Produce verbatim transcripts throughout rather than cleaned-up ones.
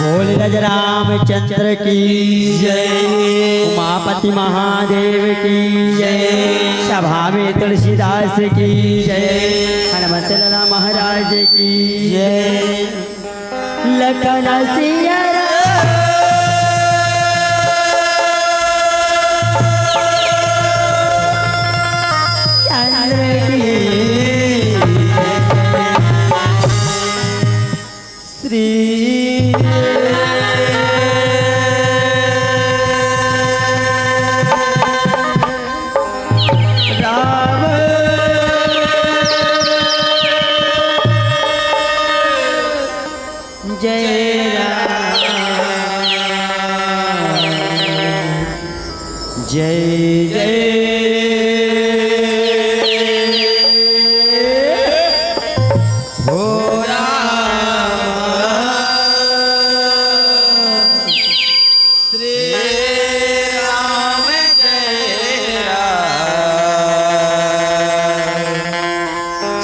बोल राजा रामचंद्र की जय। उमापति महादेव की जय। सभा में तुलसीदास की जय। हनुमत लाला महाराज की जय। लखन सिया राम चंद्र की श्री राम जय राम जय जय हो राम। श्री राम जय राम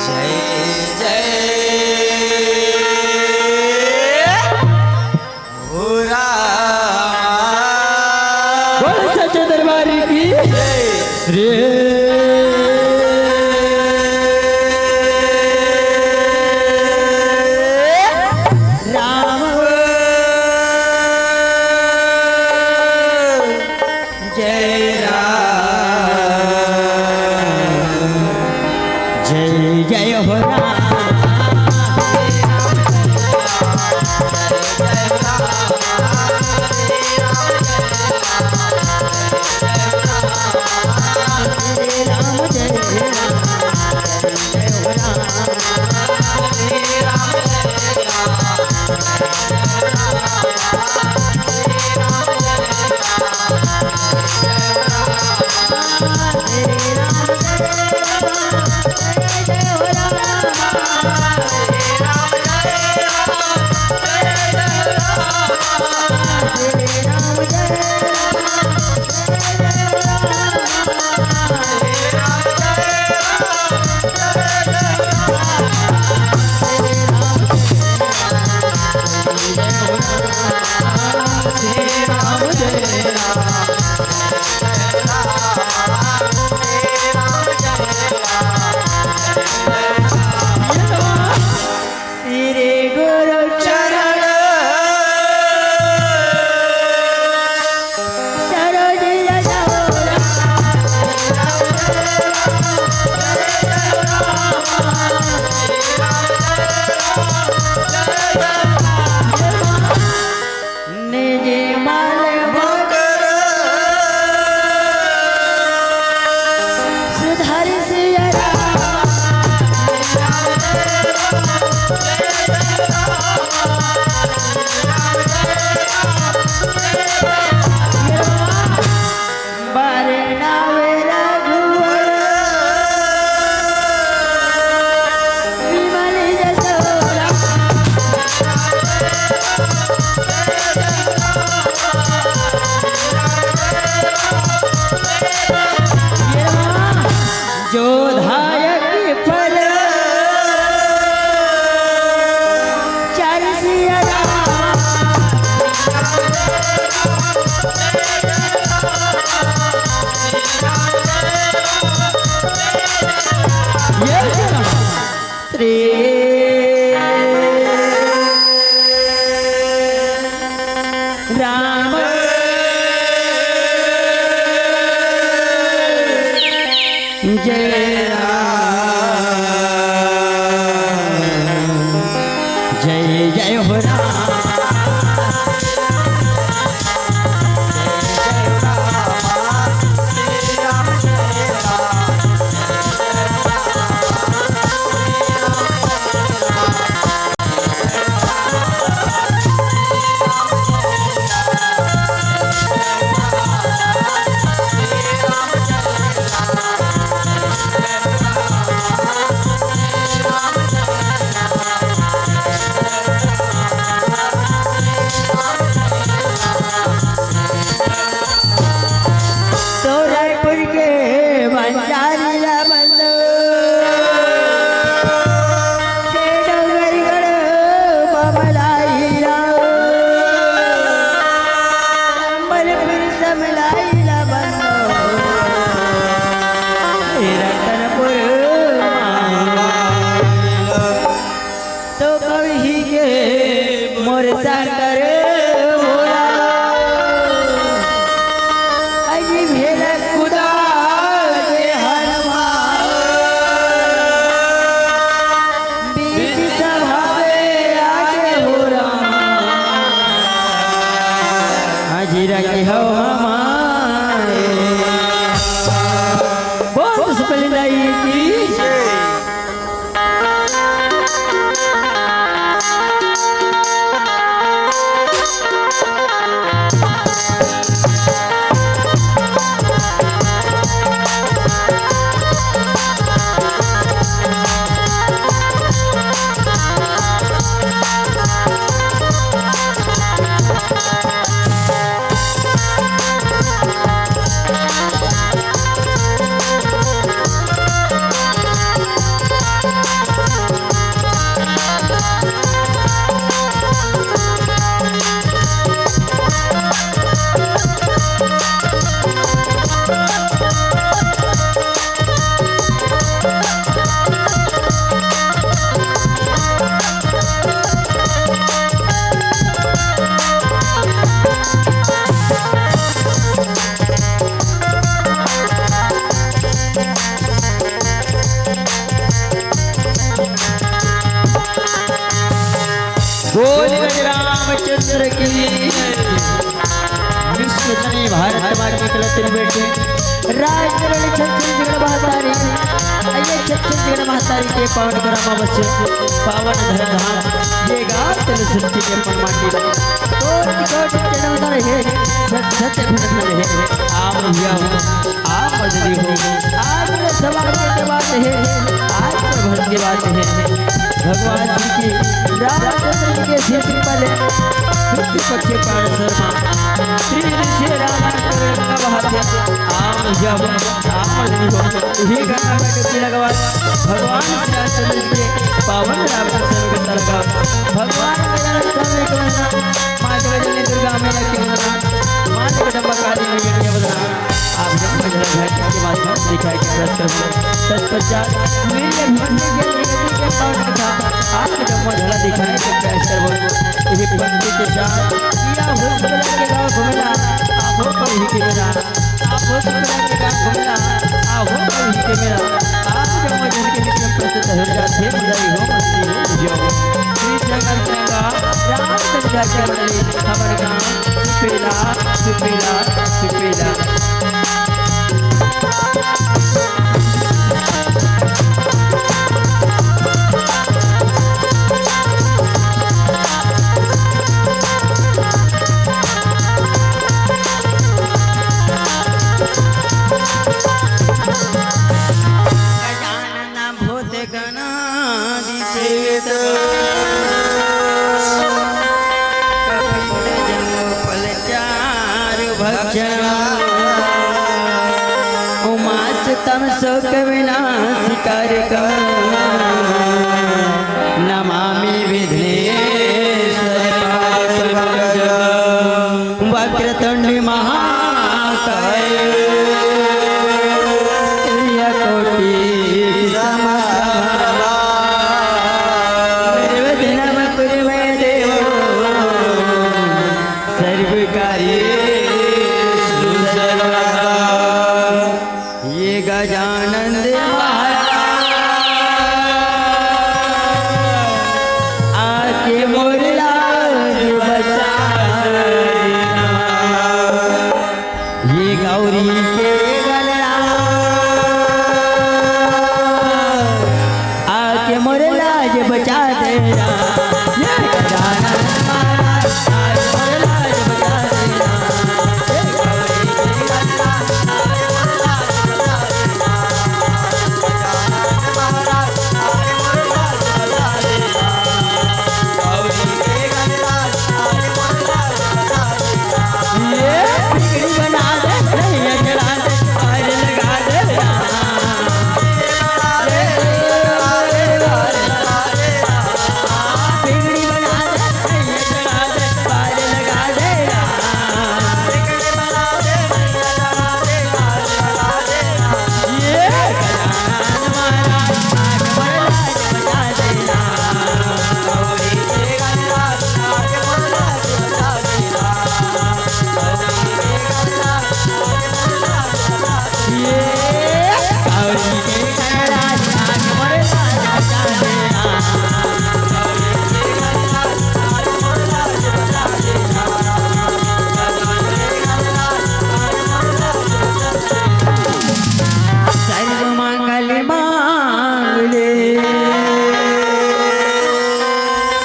जय जय हो राम। बोल सच्चे दरबार की जय। श्री राम जय राम जय जय हो राम। श्री गुरु चरण सरोज रज निज मल मकर सुधरि सिय राम। बरनावे रघुवर विमल जसोरा। जो धायक फल राम जय राम, जय जय हो राम। तो रायपुर के भंडारी ला बंदो, के डोंगरगढ़ बमलाई ला, संबलपुर समलाई ला बंदो, के रतनपुर माई ला। तो कवि के मोर शंकर भोला, अजी भेल कुदा के हनुमान, बीच सभा में आके हो राम, अजी रखे हो हमारे। बोल सुपलिंदाई की। बोल गज रामचंद्र की। विश्व धनी भारत माँ की कलतिन बेटी, राज करणी छत्तीसगढ़ महतारी। आइए छत्तीसगढ़ महतारी के पावन ग्राम अवश्य पावन धर्म धाम, ये गाँव तल सृष्टि के परमाटी। कोटि कोटि चरण धर हे, सत सत भुवन धर हे। आप भैया हो, आप मजली हो, आज तो सौभाग्य के बात है, आज तो भाग्य के बात है। भगवान श्री की रामचंद्र जी के श्री कृपा ले शुक्ल पक्ष पावन शर्मा श्री श्री राम का बहाते आम जब आम नहीं हो, यही गंगा में डुबकी लगवा भगवान श्री रामचंद्र जी के पावन राम का सर्व के तरफ भगवान मेरा रक्षा में करना, माँ जगदम्बा दुर्गा मैया की वंदना, माँ जगदम्बा काली मैया की वंदना। आप जब मझला झांकी के माध्यम से दिखाए के प्रयास करबो। तत्पश्चात वीर भंगी के नियति के पावन कथा आप जब मझला दिखाए के प्रयास करबो। ये पंक्ति के साथ या हो सुबह के गाँव घूमेला, आप हो कभी के मेरा, आप हो सुबह के गाँव घूमेला, आप हो कभी के मेरा। आप जब मझल के नियम प्रस्तुत हो जाते, बधाई हो, मस्ती हो, जो श्री जगत का राम संध्या के बदले हमारे गाँव सुपेला, सुपेला, सुपेला। गजानन भूत गणादिसेवित कपित जम्बुफल चारु भक्षण उमासुतम शोक विनाशकारकम नमामि विघ्नेश्वर पादपंकजम। वक्रतुंड महाकाय सूर्यकोटि समप्रभा। आनंद महाराज आके मोर लाज बचा देना। ये गौरी के गणराज आके मोर लाज बचा देना। ये गजानन महाराज आके मोर लाज बचा देना। सर्व मंगल मांगले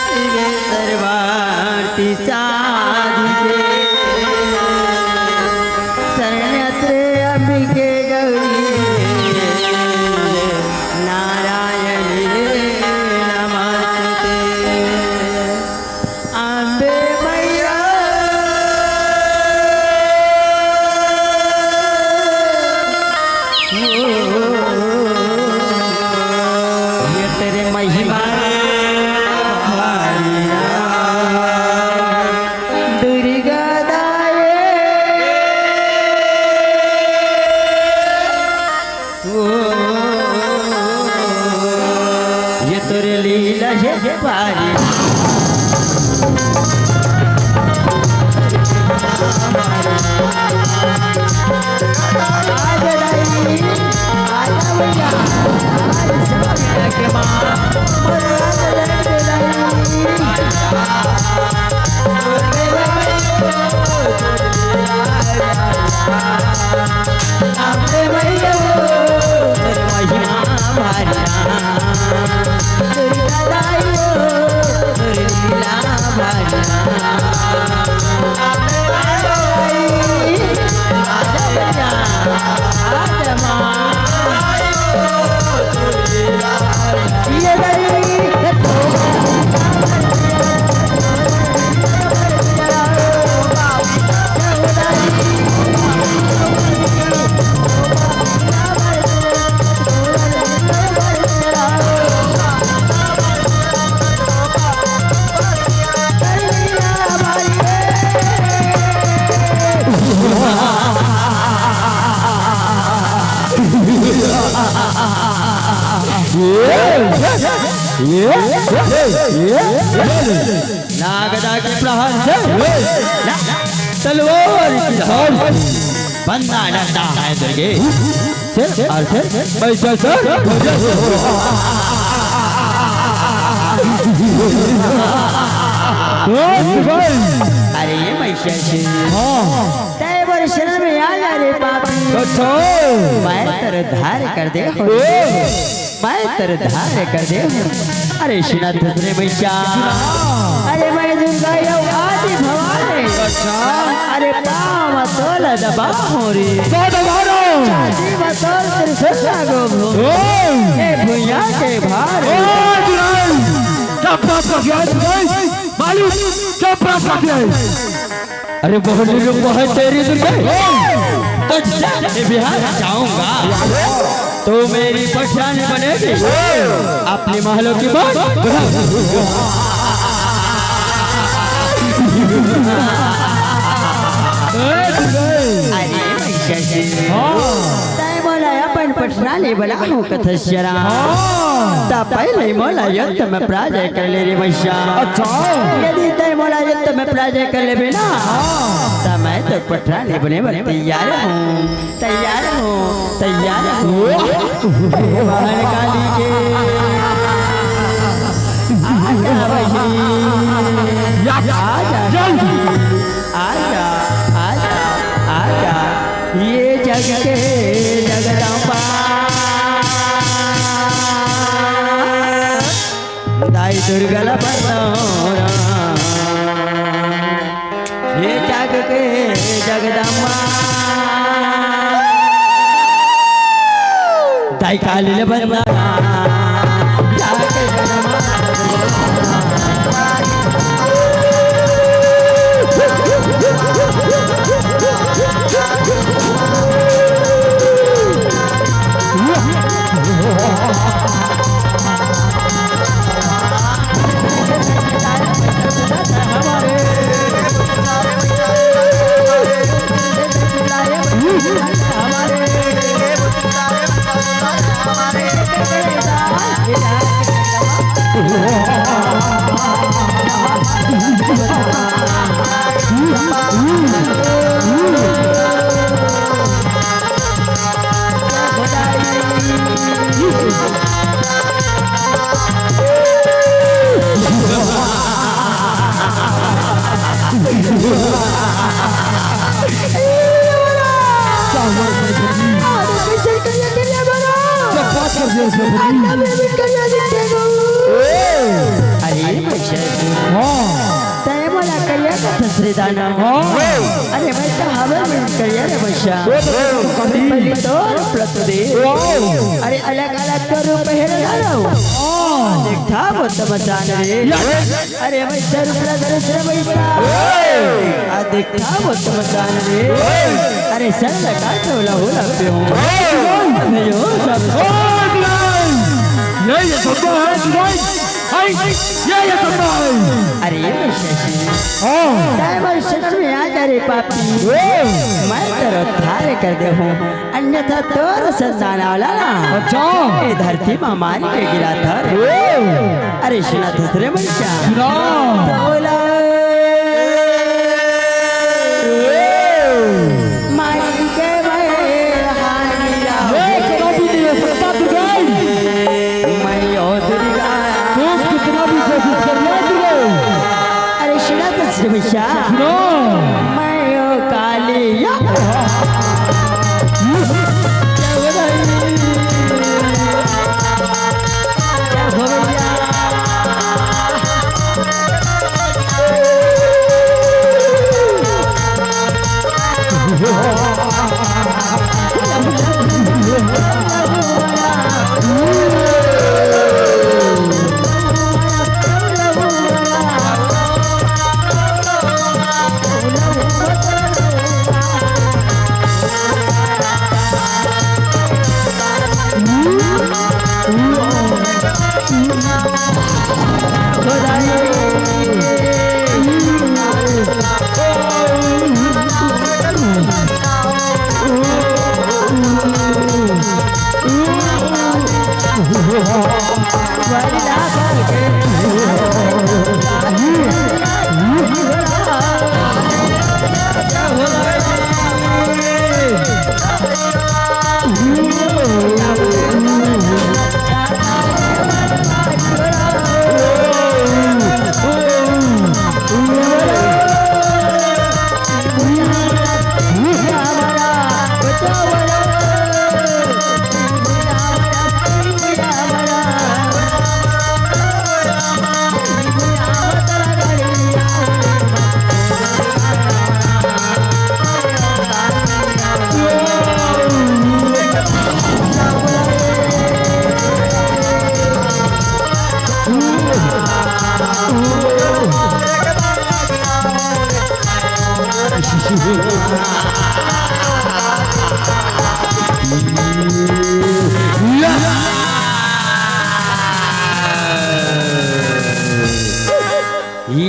शिवे सर्वार्थ साधिके शरण्ये त्र्यंबके गौरी नारायणी नमोस्तुते। अम्बे मैया, ये तेरी महिमा भारी है, दुर्गा दाई। ओ, ये तोरे लीला हे भारी। आजा दाई, आजा भैया, आजा सब भैया के माँ, आजा दाई, दाई। अम्बे मैया हो, तोर महिमा भारी ना। दुर्गा दाई हो, तोर लीला भारी ना। अम्बे दाई, आजा मैया, आजा माँ। ये दाई, ये, ये, ये, ये, ये। नागदा के प्रहार। ना, तलवार की धार से बंदा डरता है दुर्गे। से और से बैठा सर। अरे ये महिषासुर। हाँ। तय मोर शरण में आ जा रे पापी। अच्छा। मैं तोर उद्धार कर दे हो। ओ। मैं तोर उद्धार कर दे हो। अरे सुना तो रे मैया। अरे मैं दुर्गा यो आदि भवानी। अच्छा। अरे पाँव तोल दबा हो रे। तो दबा दो। छाती में तोल त्रिशूल लागो हो। ओ। ए भुइया के भार। ओ दुराई। क्या प्राप्त किया है? मालिक, क्या प्राप्त किया है? अरे बहुत लोग है तेरी दुर्गे। तुझसे बिहार जाऊंगा, तो मेरी पहचान बनेगी। अपने महलों की बात। अरे महिषासुर। हाँ। तय मोला अपन पटना ले बला हो कथस जरा। हाँ। त पहले मोला युद्ध में पराजय कर ले रे महिषा। अच्छा। यदि तय मोला युद्ध में पराजय कर लेबे ना, हाँ। त मैं मैं तो पटरा ले बने बने तैयार हूँ, तैयार हूँ, तैयार हूँ। हे महाकाली के, आजा बहिनी, आजा, आजा, आजा, आजा, ये जग के जगदम्बा। दाई दुर्गा ला बंदना, ये जग के जगदम्बा। दाई काली ला बंदना, जग के जगदम्बा। क्या बात कर दिया इसमें, फकीर। अरे बच्चा, हाँ। तय मोला करिया का फसरे दाना। हाँ। अरे मैं तो हवा में करिया रे बच्चा। वो तो कभी पहली तो उपलब्ध दे। वाओ। अरे अलग अलग तो रूप है रे दाना। हाँ। देखा वो तो मचान रे। या। अरे भाई, सर उपला धरे से भाई सा। आ देखा वो तो मचान रे। अरे सर लगा तो होला होला पे हूँ। अरे यो सब। ये, ये सब तो है, भाई। हाय, ये, ये सब तो है। अरे ये शशि। हाँ। तय भाई शशि में आ जा रे पापी। मैं तेरा उद्धार कर दे हूँ। अन्यथा तोर संतान वाला ना। अच्छा। ए धरती मा मार के गिरा था रे। ओ। अरे सुना दूसरे मनुष्य। सुना। तोला। माई के मैं हानिया। ए, कभी नहीं हो सकता दुर्गा। मैं ओ दुर्गा। तू कितना भी कोशिश कर ले दुर्गा। अरे सुना दूसरे मनुष्य। सुना। मैं ओ काली या।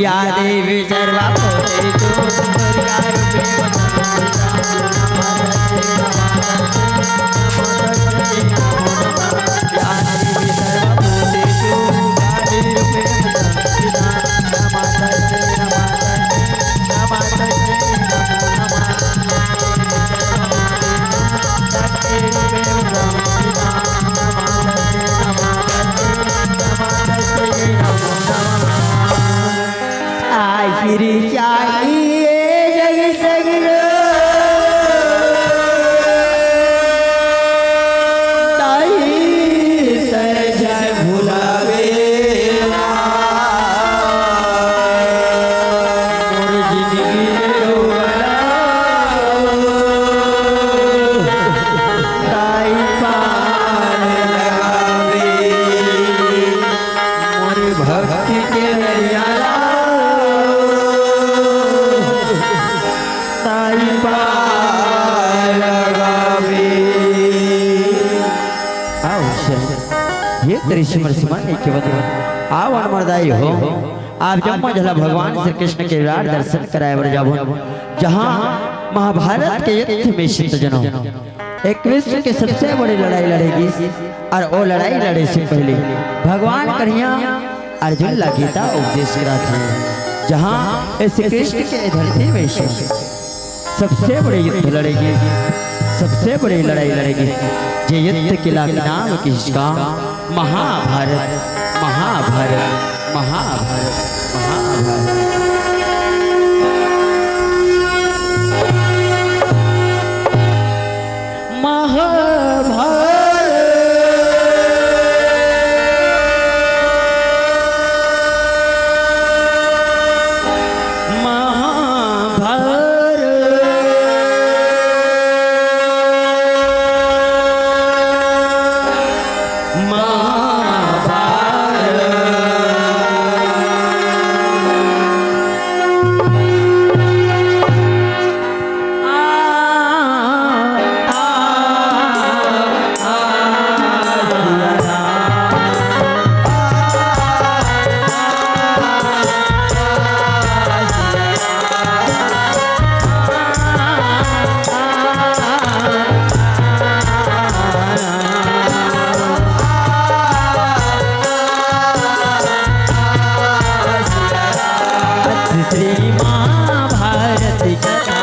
या देवी सर्वभूतेषु दुर्गा रूपेण संस्थिता। या देवी सर्वभूतेषु काली रूपेण संस्थिता। नमस्तस्यै, नमस्तस्यै, नमस्तस्यै, नमो नमः। आओ, हे तरी सिमर सिमर नहीं के बदल। आओ, अनमरदाई हो। आप जम्मो झला भगवान श्री कृष्ण के विराट दर्शन कराए बर जाबो, जहाँ महाभारत के युद्ध में सिद्ध जनो एक विश्व के सबसे बड़ी लड़ाई लड़े गिस, और वो लड़ाई लड़े से पहले भगवान कन्हैया अर्जुन ला गीता उपदेश कराथे, जहाँ ये श्री कृष्ण के धरती में से सबसे बड़े युद्ध लड़े गिस, सबसे बड़े लड़ाई लड़े गिस, जे युद्ध के ला नाम किसका महाभारत, महाभारत, महाभारत, महाभारत। महाभारत। महाभारत। महाभारत। श्री महाभारत कथा।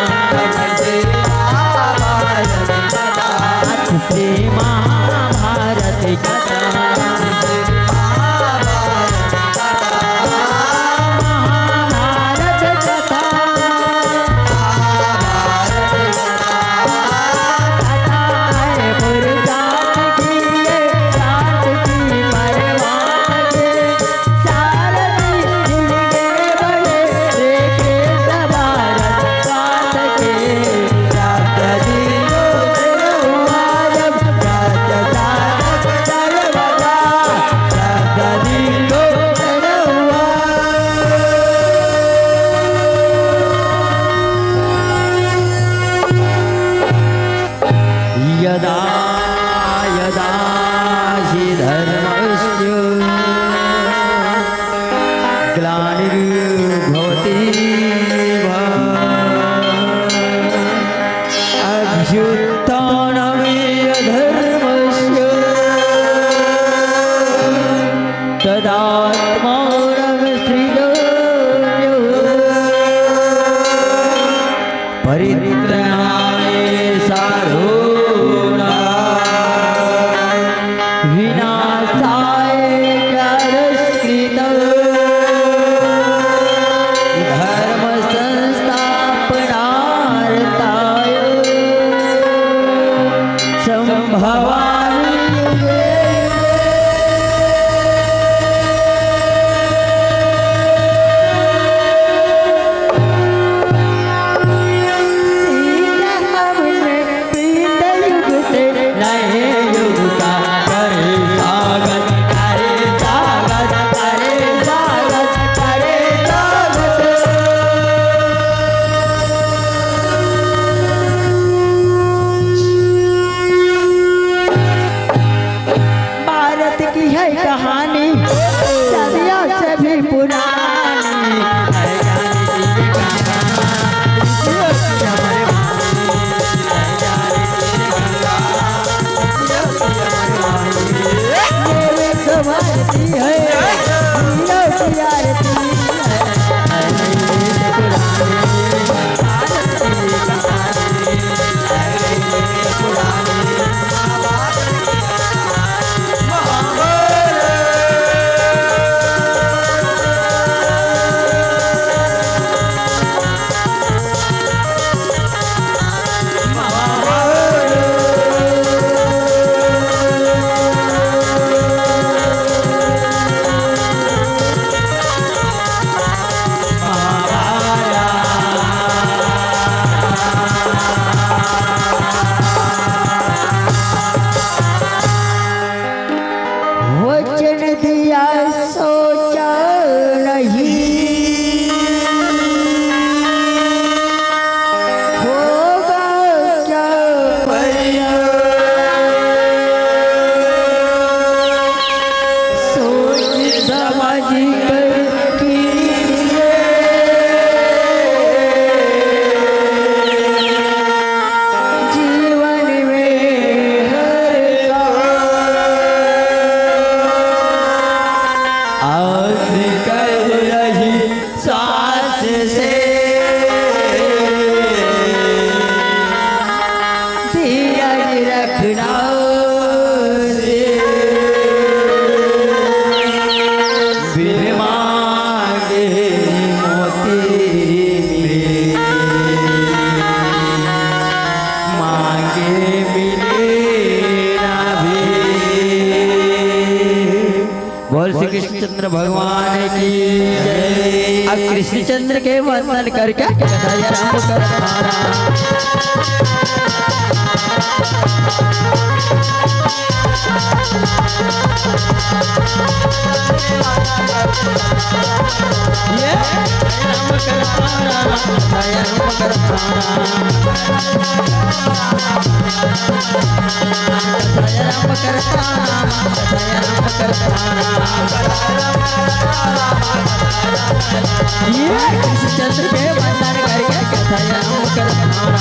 श्री महाभारत कथा। महाभारत कथा। यदा यदा हि धर्मस्य ग्लानिर्भवति अभ्युत्थानमेव धर्मस्य तदात्मानं सृजाम्यहम्। परित्राणाय साधूनां विनाशाय च दुष्कृताम्। धर्मसंस्थापनार्थाय सम्भवामि युगे युगे। भारत की है कहानी सदियों से भी पुरानी। बोल श्री कृष्णचंद्र भगवान की जय। अब कृष्णचंद्र के वंदन करके कथा आरंभ करत हन। ये आरंभ करत हन, कथा आरंभ करत हन। ये कृष्णचंद्र के वंदन करके कथा आरंभ करत हन।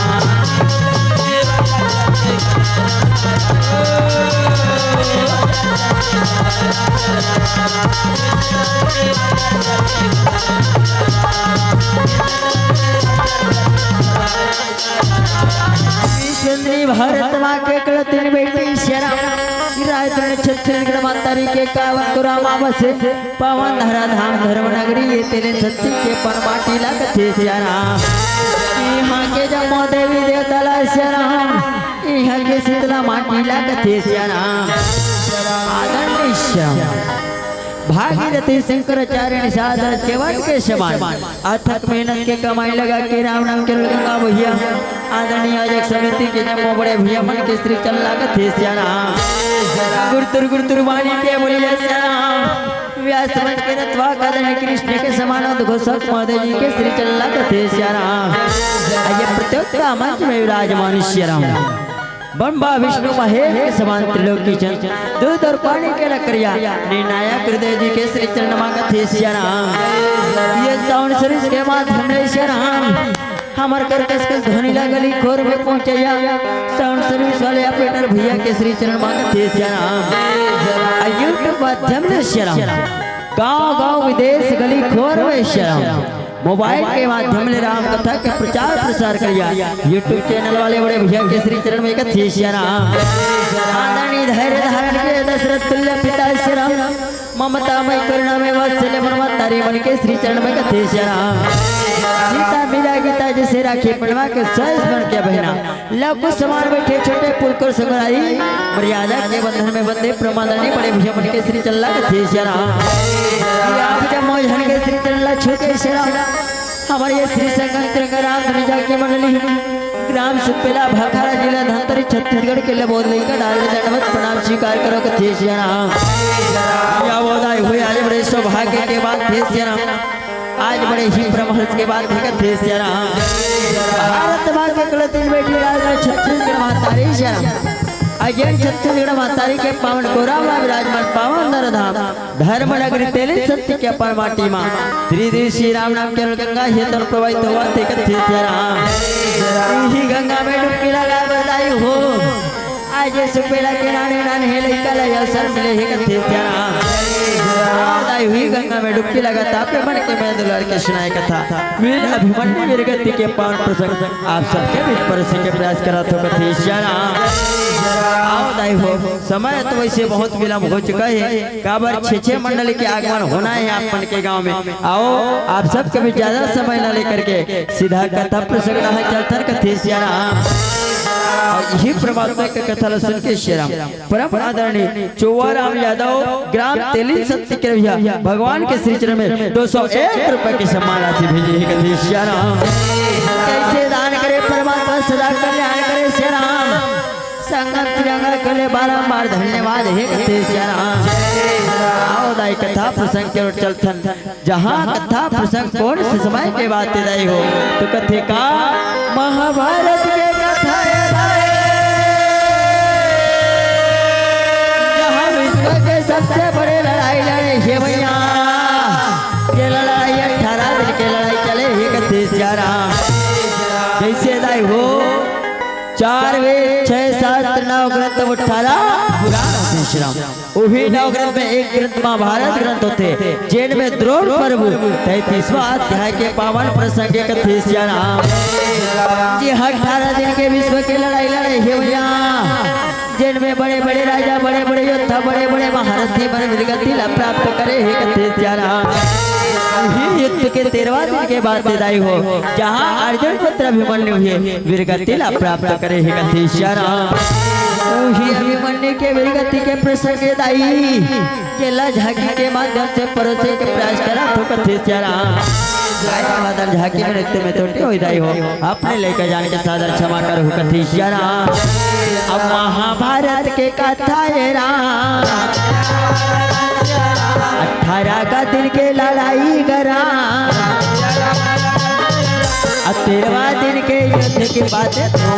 चंद्री भारत माँ के कुल तीन बेटी शेरा, रायचंद्र छत्तीसगढ़ महतारी के कावन कुरामा बसे पावन धरा धाम धर्म नगरी, ये तेरे सत्य के पन माटी ला कथे शेरा। यहाँ के जम्मो देवी देवता ला शेरा, यहाँ के शीतला माटी ला कथे शेरा। आदरणीय शेरा। भागीरथी शंकराचार्य निषाद केवट के समान अथक मेहनत के कमाई लगा के राम नाम के गंगा भैया आदरणीय आयोजक समिति के जम्मो बड़े भैया मन के श्री चल लागत हे सियाराम। गुरतुर गुरतुर वाणी के बोलिए सियाराम। व्यास मंच के रतवा का आदरणीय कृष्ण के समान उद्घोषक महोदय जी के श्री चल लागत हे सियाराम। आइए प्रतियोगिता मंच में विराजमान सियाराम। ब्रह्मा विष्णु महेश के समान त्रिलोकी चंद, दूध और पानी के लकड़िया, निर्णायक हृदय जी के श्री चरण मांगत हे सियाराम। ये साउंड सर्विस के माध्यम ले सियाराम, हमर कर्कश के ध्वनि ला गली खोर में पहुंचैया, साउंड सर्विस वाले ऑपरेटर भैया के श्री चरण मांगत हे सियाराम। आ YouTube माध्यम ले सियाराम, गांव गांव विदेश गली खोर में सियाराम। मोबाइल के माध्यम ले राम कथा के प्रचार प्रसार करिया। YouTube चैनल वाले बड़े भैया के श्री चरण में कथे सियाराम। आदरणीय धैर्य धारण के दशरथ तुल्य पिता सियाराम। ममता मय करुणा में वात्सल्य मन महतारी मन के श्री चरण में कथे सियाराम। सीता मीरा गीता जैसे राखी बनवा के साइज बन के बहना। लव कुछ समान बैठे छोटे पुलकर संगराई, मर्यादा के बंधन में बंधे प्रमाण नहीं बड़े भैया मन के श्री चल लागत हे सियाराम। ये आप जब मौज हन के श्री चल ला छू के सियाराम। हमारे ये श्री संगम तिरंगा राम धुनी जाके मंडली, ग्राम सुपेला, भाखारा, जिला धमतरी, छत्तीसगढ़ के लिए बहुत लेकर डाल दंडवत प्रणाम स्वीकार करो कथे सियाराम। या बोधाई हुई आज बड़े सौभाग्य के बात हे सियाराम। आज बड़े ही परमहंस के बात हे कथे सियाराम। भारत माँ के कुल तीन बेटी राज में छत्तीसगढ़ महतारी सियाराम। अजय छत्तीसगढ़ महतारी के पावन गोरा में विराजमान पावन नर धाम धर्म नगरी तेली सत्य के अपन माटी माँ श्री श्री श्री राम नाम के गंगा हे तन प्रवाहित होवत हे कथे सियाराम। इही गंगा में डुबकी लगा बधाई हो। आज ये सुपेला के नाने नाने हे लइका ला अवसर मिले हे कथे सियाराम। दाई हुई गंगा में डुबकी लगा तापे मन के मैं दुलार के सुनाए कथा। वीर अभिमन्यु वीर गति के पावन प्रसंग आप सबके बीच परोसे के प्रयास करत हो कथे सियाराम। आओ दाई हो, समय तो वैसे बहुत विलंब हो चुका है, काबर छे छे मंडली के आगमन होना है आप मन के गांव में। आओ, आप सबके भी ज्यादा समय न लेकर के सीधा कथा प्रसंग रहा चलथन कथे सियाराम। और यही परमात्मा के कथा ला सुन के सियाराम परम आदरणीय चौवा राम यादव ग्राम तेली सत्य के भैया भगवान के श्री चरण में दो सौ एक रुपए की सम्मान राशि भेजी है कथे सियाराम। कैसे दान करे परमात्मा सदा कल्याण करे सियाराम। संगत तिरंगा के लिए बारंबार धन्यवाद हे कथे सियाराम। आओ दाई कथा प्रसंग के ओर चलथन। जहाँ कथा प्रसंग कौन से समय के बात दाई हो तो कथे का महाभारत के कथा हे दाई। जहाँ विश्व के सबसे बड़े लड़ाई लड़े हे भैया। ये लड़ाई अठारह दिन के लड़ाई चले हे कथे सियाराम। जैसे दाई हो चार वेद, छह शास्त्र, नौ ग्रंथ, अठारह पुराण श्री राम। वही नौ ग्रंथ में एक ग्रंथ महाभारत ग्रंथ होथे, जेन में द्रोण पर्व तैंतीसवाँ अध्याय के पावन प्रसंग कथे सियाराम। जी हाँ, अठारह दिन के विश्व के लड़ाई लड़े हे भैया, जेन में बड़े बड़े राजा, बड़े बड़े योद्धा, बड़े बड़े महारथी मन वीरगति ला प्राप्त करे हे कथे सियाराम। वही युद्ध के तेरहवाँ दिन के बात दाई हो, जहाँ अर्जुन पुत्र अभिमन्यु हे वीरगति ला प्राप्त करे हे कथे सियाराम। उही अभिमन्यु के वीरगति के प्रसंग हे दाई, जेला झांकी के माध्यम से परोसे के प्रयास करत हों कथे सियाराम। काय बादल झांकी में नृत्य में त्रुटि होय दाई हो, अपने लइका जान के सादर क्षमा करहू कथे सियाराम। अब महाभारत के कथा हे राम, अठारह का दिन के लड़ाई गे राम, अउ तेरहवाँ दिन के युद्ध के बाद कथा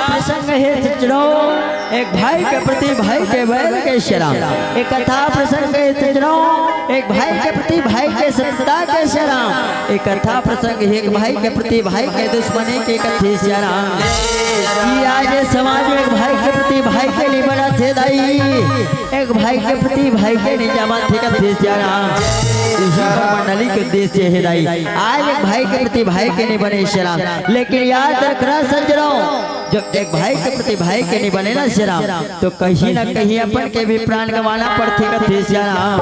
प्रसंग हे सज्जनों, एक भाई के प्रति भाई के बैर के सियाराम। एक कथा प्रसंग हे सज्जनों, एक भाई के प्रति भाई के शत्रुता के सियाराम। एक कथा प्रसंग हे एक भाई के प्रति भाई के दुश्मनी के कथे सियाराम। कि आज ये समाज में एक भाई के प्रति भाई के नइ बनत हे दाई, एक भाई के प्रति भाई के नइ जमत हे कथे सियाराम। इही हमर मंडली के उद्देश्य हे दाई, आज एक भाई के प्रति भाई के नइ बने सियाराम। लेकिन याद रखना सज्जनों, जब एक भाई के प्रति भाई के नइ बने ना सियाराम, तो कहीं ना कहीं अपन के भी प्राण गंवाना पड़थे कथे सियाराम।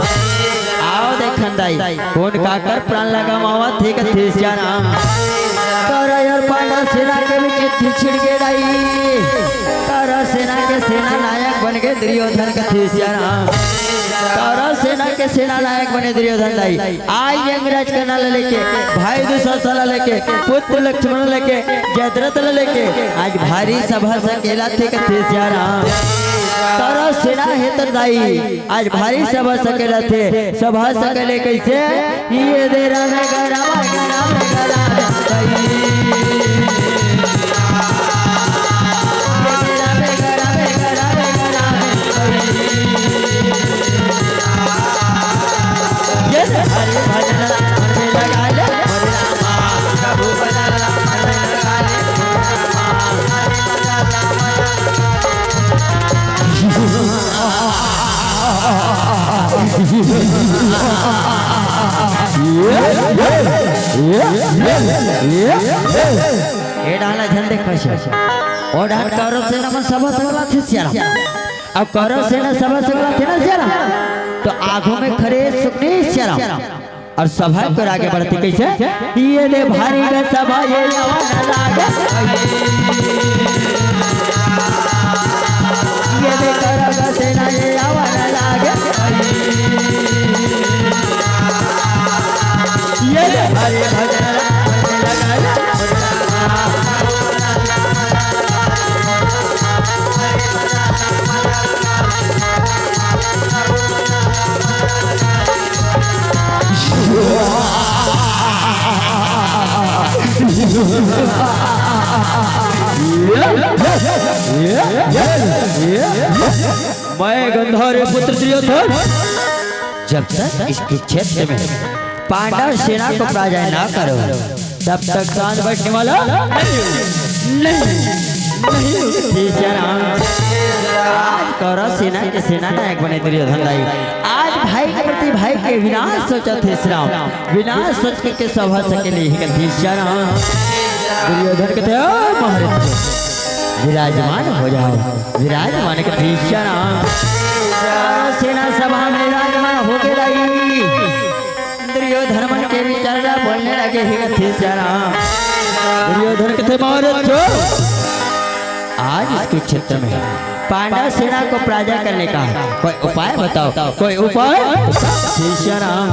आव देखन दाई, कोन काकर प्राण ला गंवावत हे कथे सियाराम। कौरव अउ पांडव सेना के बीच युद्ध छिड़ गे दाई, कौरव सेना के सेना नायक बन गे दुर्योधन कथे सियाराम। कौरव सेना के सेना नायक बने दुर्योधन दाई। आज यमराज कर्णा ला लेके, भाई दुशासन ला लेके, पुत्र लक्ष्मण ला लेके, जयद्रथ ला लेके आज भारी सभा सकेलथे कथे सियाराम। कौरव सेना हे त दाई, आज भारी सभा सकेलथे। सभा सकेले कइसे? ये दे राम गरम गरम गरम। ए डाहर झन देखा, ओ डाहर कौरव सेना मन सभा सकेलथे सियाराम। अब कौरव सेना सभा सकेलथे ना सियाराम, तो आगू में खड़े हे शकुनि सियाराम। अउ सभा के आगे बढ़थे कइसे? ये दे भारी गा सभा ये आवा न लागे। ये दे कौरव सेना ये आवा न लागे। ये दे हरे भजन लगा ले। मैं गंधारी पुत्र दुर्योधन, जब तक इस कुरुक्षेत्र में पांडव सेना को पराजय ना करो, तब तक शांत बैठने वाला नहीं, नहीं, नहीं। आज कौरव सेना के सेना नायक बने दुर्योधन दाई। आज भाई के प्रति भाई के विनाश सोचथे सियाराम, विनाश सोच करके सभा सकेले हे कथे सियाराम। दुर्योधन कथे, ओ महाराज, विराजमान हो जाओ, विराजमान कथे सियाराम। सेना सभा में विराजमान हो गे दाई। दुर्योधन मन के विचार ला बोलने लगे हे कथे सियाराम। दुर्योधन कथे, महाराज, आज इस कुरुक्षेत्र में पांडव सेना को पराजय करने का कोई उपाय बताओ, कोई उपाय। कथे सियाराम,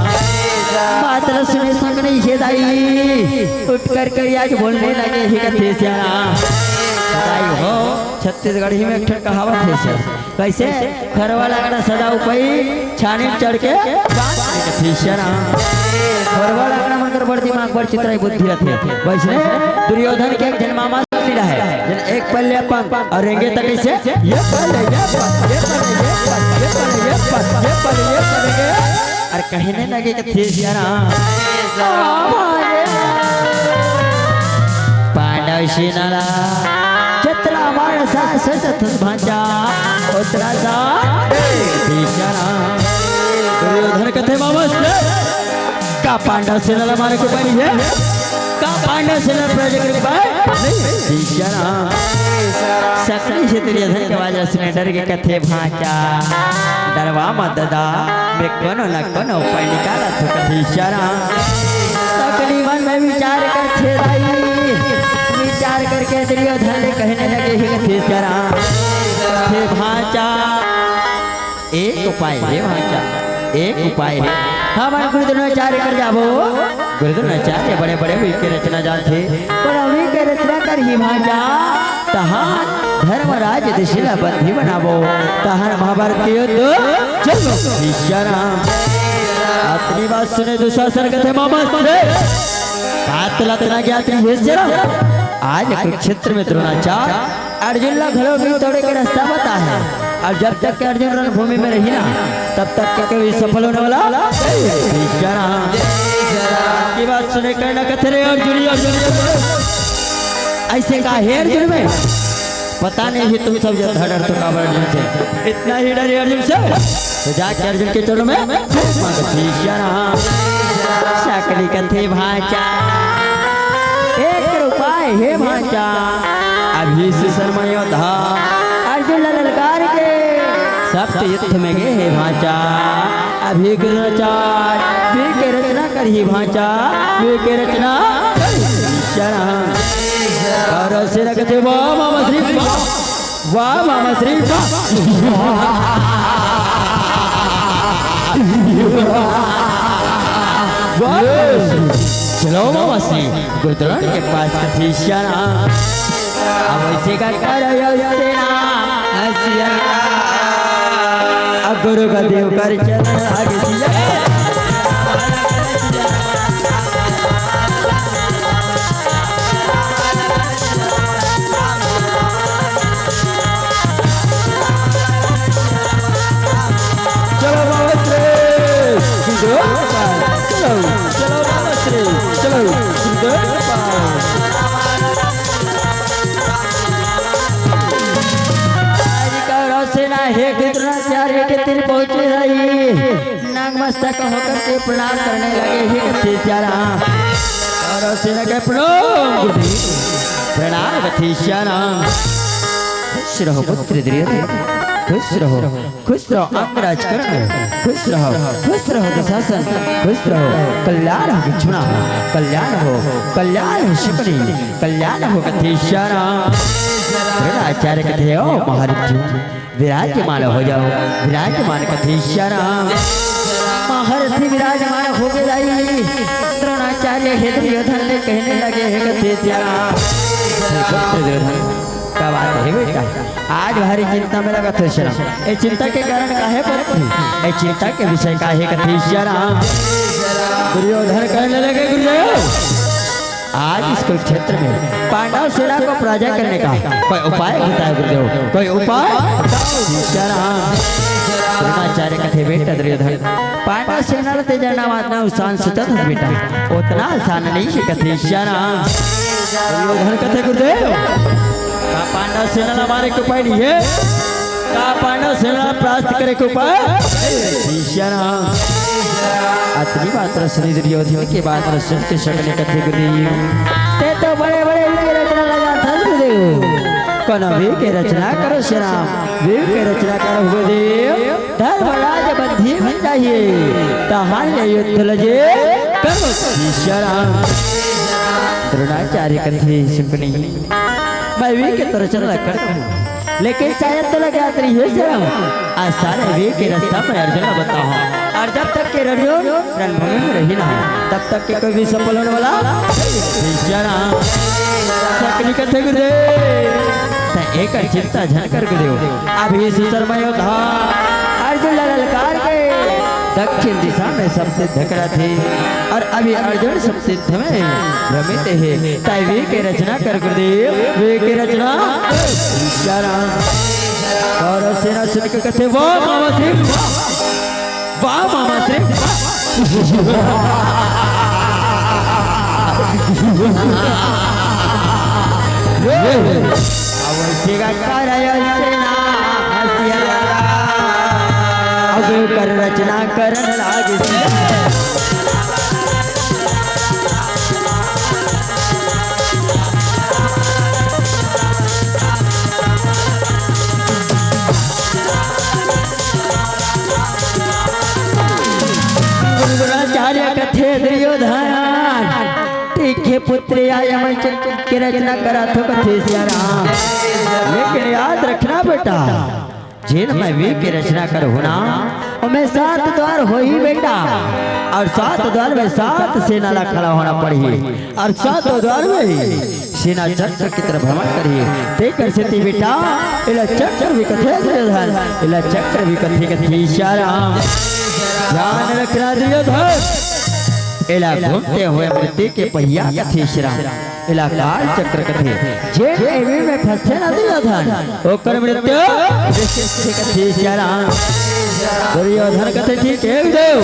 बात ला सुने शकुनि दाई, उठ कर के आज बोलने लगे हे कथे सियाराम। दाई हो, छत्तीसगढ़ी में एक ठन कहावत हे सियाराम, कइसे? खरवा लगना सदा उपई, छानी चढ़ के बांस। कथे सियाराम। खरवा लगना मन कर बड़ दिमाग, बड़ चितराई बुद्धि रथे। वइसने दुर्योधन के एक झन मामा लीला हे, जेन एक पल्ले पंग अउ रेंगे त कइसे? ये पल्ले, ये पल्ले, ये पल्ले, ये पल्ले, ये पल्ले, ये पल्ले, ये पल्ले, ये पल्ले, ये पल्ले। अरे कहे नइ लगे कथे सियाराम। पांडव सेना ला जतरा मार सा सजत भांजा, उतरा सा कथे सियाराम। दुर्योधन कथे, मामा से का पांडव सेना ला मारे के परी हे? का पांडव सेना प्रजा के ऊपर। शीशा राम। सकली से दुर्योधन के आवाज सुने डर के कथे भांचा। डरवा मत ददा, मैं कोनो न कोनो उपाय निकालत हूँ कथे शीशा राम। सकली मन में विचार करथे दाई। विचार करके दुर्योधन ले कहने लगे हे कथे शीशा राम। हे भांचा। एक उपाय हे भांचा, एक उपाय हे। हमन गुरु द्रोणाचार्य कर जाबो। गुरु द्रोणाचार्य बड़े बड़े वीर के रचना जानथे। पर वीर के रचना करही भांचा। तहां धर्मराज दशरथ बंदी बनाबो। तहां महाभारत के युद्ध चलो। शीशा राम। अतनी बात सुने दुशासन कथे मामा से। बात लतना ज्ञात हे जरा। आज कुरुक्षेत्र में द्रोणाचार्य अर्जुन ला घलो भी दौड़े के रास्ता बताहे। और जब तक के अर्जुन रणभूमि में रही ना, तब तक के कभी सफल होने वाला नहीं। शीशा राम। की बात सुने कहना कथे रे अर्जुन, अर्जुन, अर्जुन। ऐसे का हे अर्जुन में? पता नहीं हे तुम सब जो धड़ तो काबर अर्जुन से। इतना ही डर हे अर्जुन से। तो जाके अर्जुन के चरणों में मांग शीशा राम। सकली कथे भांचा। एक उपाय हे भांचा। अभी से शर्मा योद्धा। अर्जुन ला ललकार के। सप्त युद्ध में गे हे भांचा। अभी गुरु द्रोणाचार्य वीर के रचना करही भांचा। वीर के रचना करही। शीशा राम। और सेना कथे वाह मामा श्री वाह। वाह मामा श्री वाह। वाह। चलो मामा श्री गुरु द्रोण के पास कथे शीशा राम। अब ऐसे का कर सेना। अब गुरु का देव कर चल आगे सिया। चलो मामा श्री, विजय गोपाल। चलो, चलो मामा श्री, चलो, विजय गोपाल। आज कौरव सेना हे गुरु द्रोणाचार्य के तीर पहुंचे रही। नतमस्तक होकर के प्रणाम करने लगे हे कथे शीशा राम। कौरव सेना के प्रणाम गुरुदेव। प्रणाम कथे शीशा राम। खुश रहो पुत्र दुर्योधन, खुश रहो, खुश रहो अंगराज कर्ण, खुश रहो, खुश रहो दुशासन, खुश रहो। कल्याण हो लक्ष्मणा, कल्याण हो, कल्याण हो शकुनी, कल्याण हो कथे शीशा राम। द्रोणाचार्य कथे ओ महाराज जी, विराजमान हो जाओ, विराजमान कथे शीशा राम। महर्षि विराजमान हो गे दाई। द्रोणाचार्य हे दुर्योधन ले कहने लगे हे कथे शीशा राम। हे पुत्र दुर्योधन, का बात हे बेटा? आज भारी चिंता में लगत हो शीशा राम। ए चिंता के कारण का हे पुत्र? ए चिंता के विषय का हे कथे शीशा राम? दुर्योधन कहने लगे गुरुदेव, आज इस कुरुक्षेत्र में पांडव सेना को पराजय करने का कोई उपाय बताओ गुरुदेव, कोई उपाय बताओ। शीशा राम। द्रोणाचार्य कथे बेटा दुर्योधन, पांडव सेना ला तें जानथस ना, आसान सोचत हस बेटा, ओतना आसान नहीं हे कथे शीशा राम। दुर्योधन कथे गुरुदेव, का पांडव सेना ला मारे के उपाय नहीं हे? का पांडव सेना परास्त करे के उपाय? शीशा राम। अतनी बात ला सुने दुर्योधन के बात ला सुन के शकुनि कथे गुरुदेव, तें तो बड़े बड़े वीर के रचना ला जानथस गुरुदेव। कोनो वीर के रचना करो शीशा राम, वीर के रचना करो गुरुदेव। धर्मराज बंदी बन जाही, तहां ले युद्ध ला जे करो शीशा राम। द्रोणाचार्य कथे शकुनि, मैं वीर के तो रचना ला कर लेकिन शायद तोला ज्ञात नहीं हे शीशा राम, आज सारे वीर के रास्ता में अर्जुन ला बताहूं। और जब तक के अर्जुन रणभूमि में रही ना, तब तक के कोई भी सफल होने वाला नहीं हे शीशा राम। शकुनि कथे गुरुदेव, तें एकर चिंता झन कर गुरुदेव। अभी से शर्मा योद्धा अर्जुन ला ललकार के दक्षिण दिशा में सब सिद्ध करथे। और अभी अर्जुन सब सिद्ध में भ्रमित हे। ताई वीर के रचना कर गुरुदेव, वीर के रचना। शीशा राम। कौरव सेना सुन के कथे, वाह मामा श्री, वाह। वाह मामा श्री, वाह। अब शिकार सेना हसिया। अब कर रचना करन लाग। चाला कथे दुर्योधन, ठीक हे पुत्र, आय मैं चक्र के रचना करत हों कथे सिया राम। लेकिन याद रखना बेटा, जेन मैं वीर के रचना करहूं ना, ओमे सात द्वार होही बेटा, अउ सात द्वार में सात सेना ला खड़ा होना पड़ही, अउ सात द्वार में ही सेना चक्र की तरफ भ्रमण करही। तेकर सेती बेटा, एला चक्रव्यूह कथे दुर्योधन, एला चक्रव्यूह कथे, कथे सिया राम। ध्यान रखना दुर्योधन, एला घूमते हुए मृत्यु के पहिया कथे सिया राम। एला काल चक्र कथे। जेन एमे में फंसथे ना दुर्योधन, ओकर मृत्यु निश्चित हे कथे सिया राम। दुर्योधन कथे, ठीक हे गुरुदेव,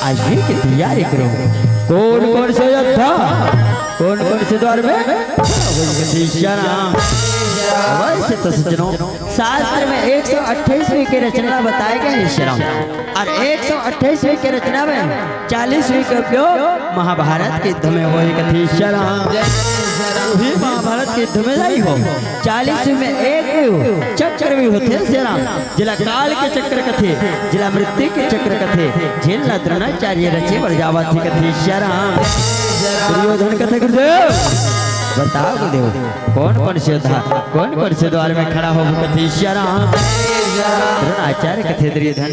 आज वीर के तैयारी करो। कोन कोन से योद्धा, कोन कोन से द्वार में खड़ा होही कथे सिया राम। वैसे तो सज्जनों, शास्त्र में एक सौ अट्ठाईस वीर के रचना बताए गए हे सिया राम, अउ एक सौ अट्ठाईस वीर के रचना में चालीस वीर के उपयोग महाभारत के युद्ध में होय कथे सिया राम। उही महाभारत के युद्ध में नहीं हो, चालीस वीर में एक वीर चक्रव्यूह होथे सिया राम, जेला काल के चक्र कथे, जेला मृत्यु के चक्र कथे, जेन ला द्रोणाचार्य रचे बर जावत हे कथे सिया राम। दुर्योधन कथे, गुरुदेव, बताओ गुरुदेव, कोन कोन से योद्धा, कोन कोन से द्वार में खड़ा होबो कथे सिया राम। द्रोणाचार्य कथे, दुर्योधन,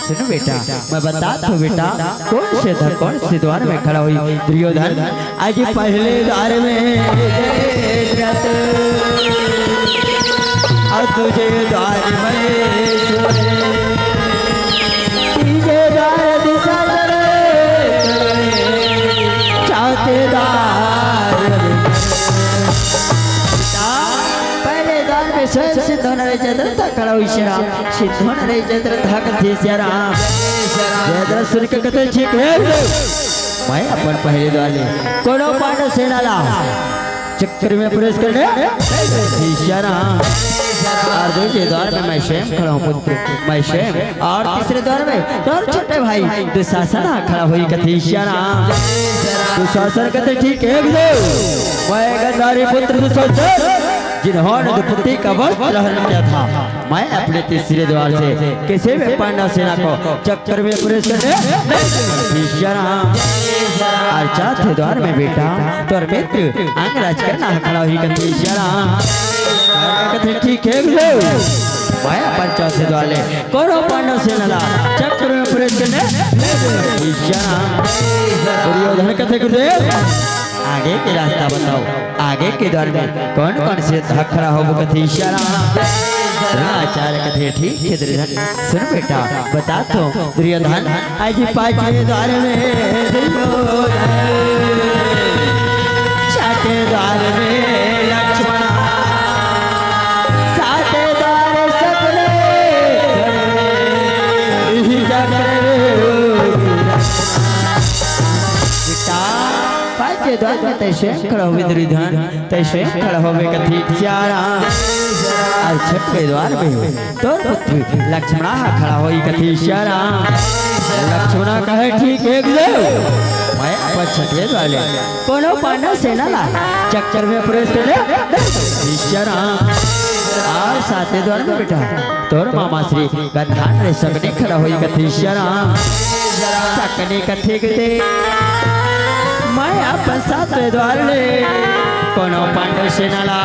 सुन बेटा, मैं बतात हों बेटा, कोन से द्वार, कोन से द्वार में खड़ा होही दुर्योधन। आज पहले द्वार में जयद्रथ, अउ दूजे द्वार में सुरथ, तीजे द्वार दुशासन, चौथे द्वार में पहले द्वार में स्वयं सिद्ध होना रहे जयद्रथ खड़ा होही सिया राम, सिद्ध होना रहे जयद्रथ कथे सिया राम। जयद्रथ सुन के कथे, ठीक हे, मैं अपन पहले द्वार ले कोनो पांडव सेना ला चक्र में प्रवेश करने सिया राम। अउ दूजे द्वार में मैं स्वयं खड़ा हों पुत्र, मैं स्वयं। अउ तीसरे द्वार में तोर छोटे भाई दुशासन खड़ा होही कथे सिया राम। दुशासन कथे, ठीक हे गुरुदेव, मैं गांधारी पुत्र दुशासन, जिन्होंने द्रौपदी का वस्त्र हरण किया था, मैं अपने तीसरे द्वार से किसी भी पांडव सेना को चक्र में प्रवेश करने नहीं दूंगा सिया राम। अउ चौथे द्वार में बेटा तोर मित्र अंगराज कर्ण खड़ा होही कथे सिया राम। कथे, ठीक हे गुरुदेव, मैं अपन चौथे द्वार ले कोनो पांडव सेना ला चक्र में प्रवेश करने नहीं दूंगा सिया राम। दुर्योधन कथे, गुरुदेव, आगे के रास्ता बताओ, आगे के द्वार में कोन कोन से योद्धा खड़ा होबो कथे सिया राम। द्रोणाचार्य कथे, ठीक हे दुर्योधन, सुन बेटा, बतात हों दुर्योधन, आज पांचवे द्वार में दुर्योधन, छठे द्वार में लक्ष्मण, सातवें द्वार चक्र, इही चक्र में बेटा, पांचवे द्वार में तैं स्वयं खड़ा होबे दुर्योधन, तैं स्वयं खड़ा होबे कथे सिया राम। अउ छठवे द्वार में तोर पुत्र लक्ष्मणा ह खड़ा होही कथे सिया राम। लक्ष्मणा कहे, ठीक हे गुरुदेव, मैं अपन छठवे द्वार ले कोनो पांडव सेना ला चक्र में प्रवेश करने सिया राम। अउ सातवें द्वार में बेटा तोर मामा श्री गंधार ले शकुनी खड़ा होही कथे सिया राम। शकुनी कथे, गुरुदेव, मैं अपन सातवें द्वार ले कोनो पांडव सेना ला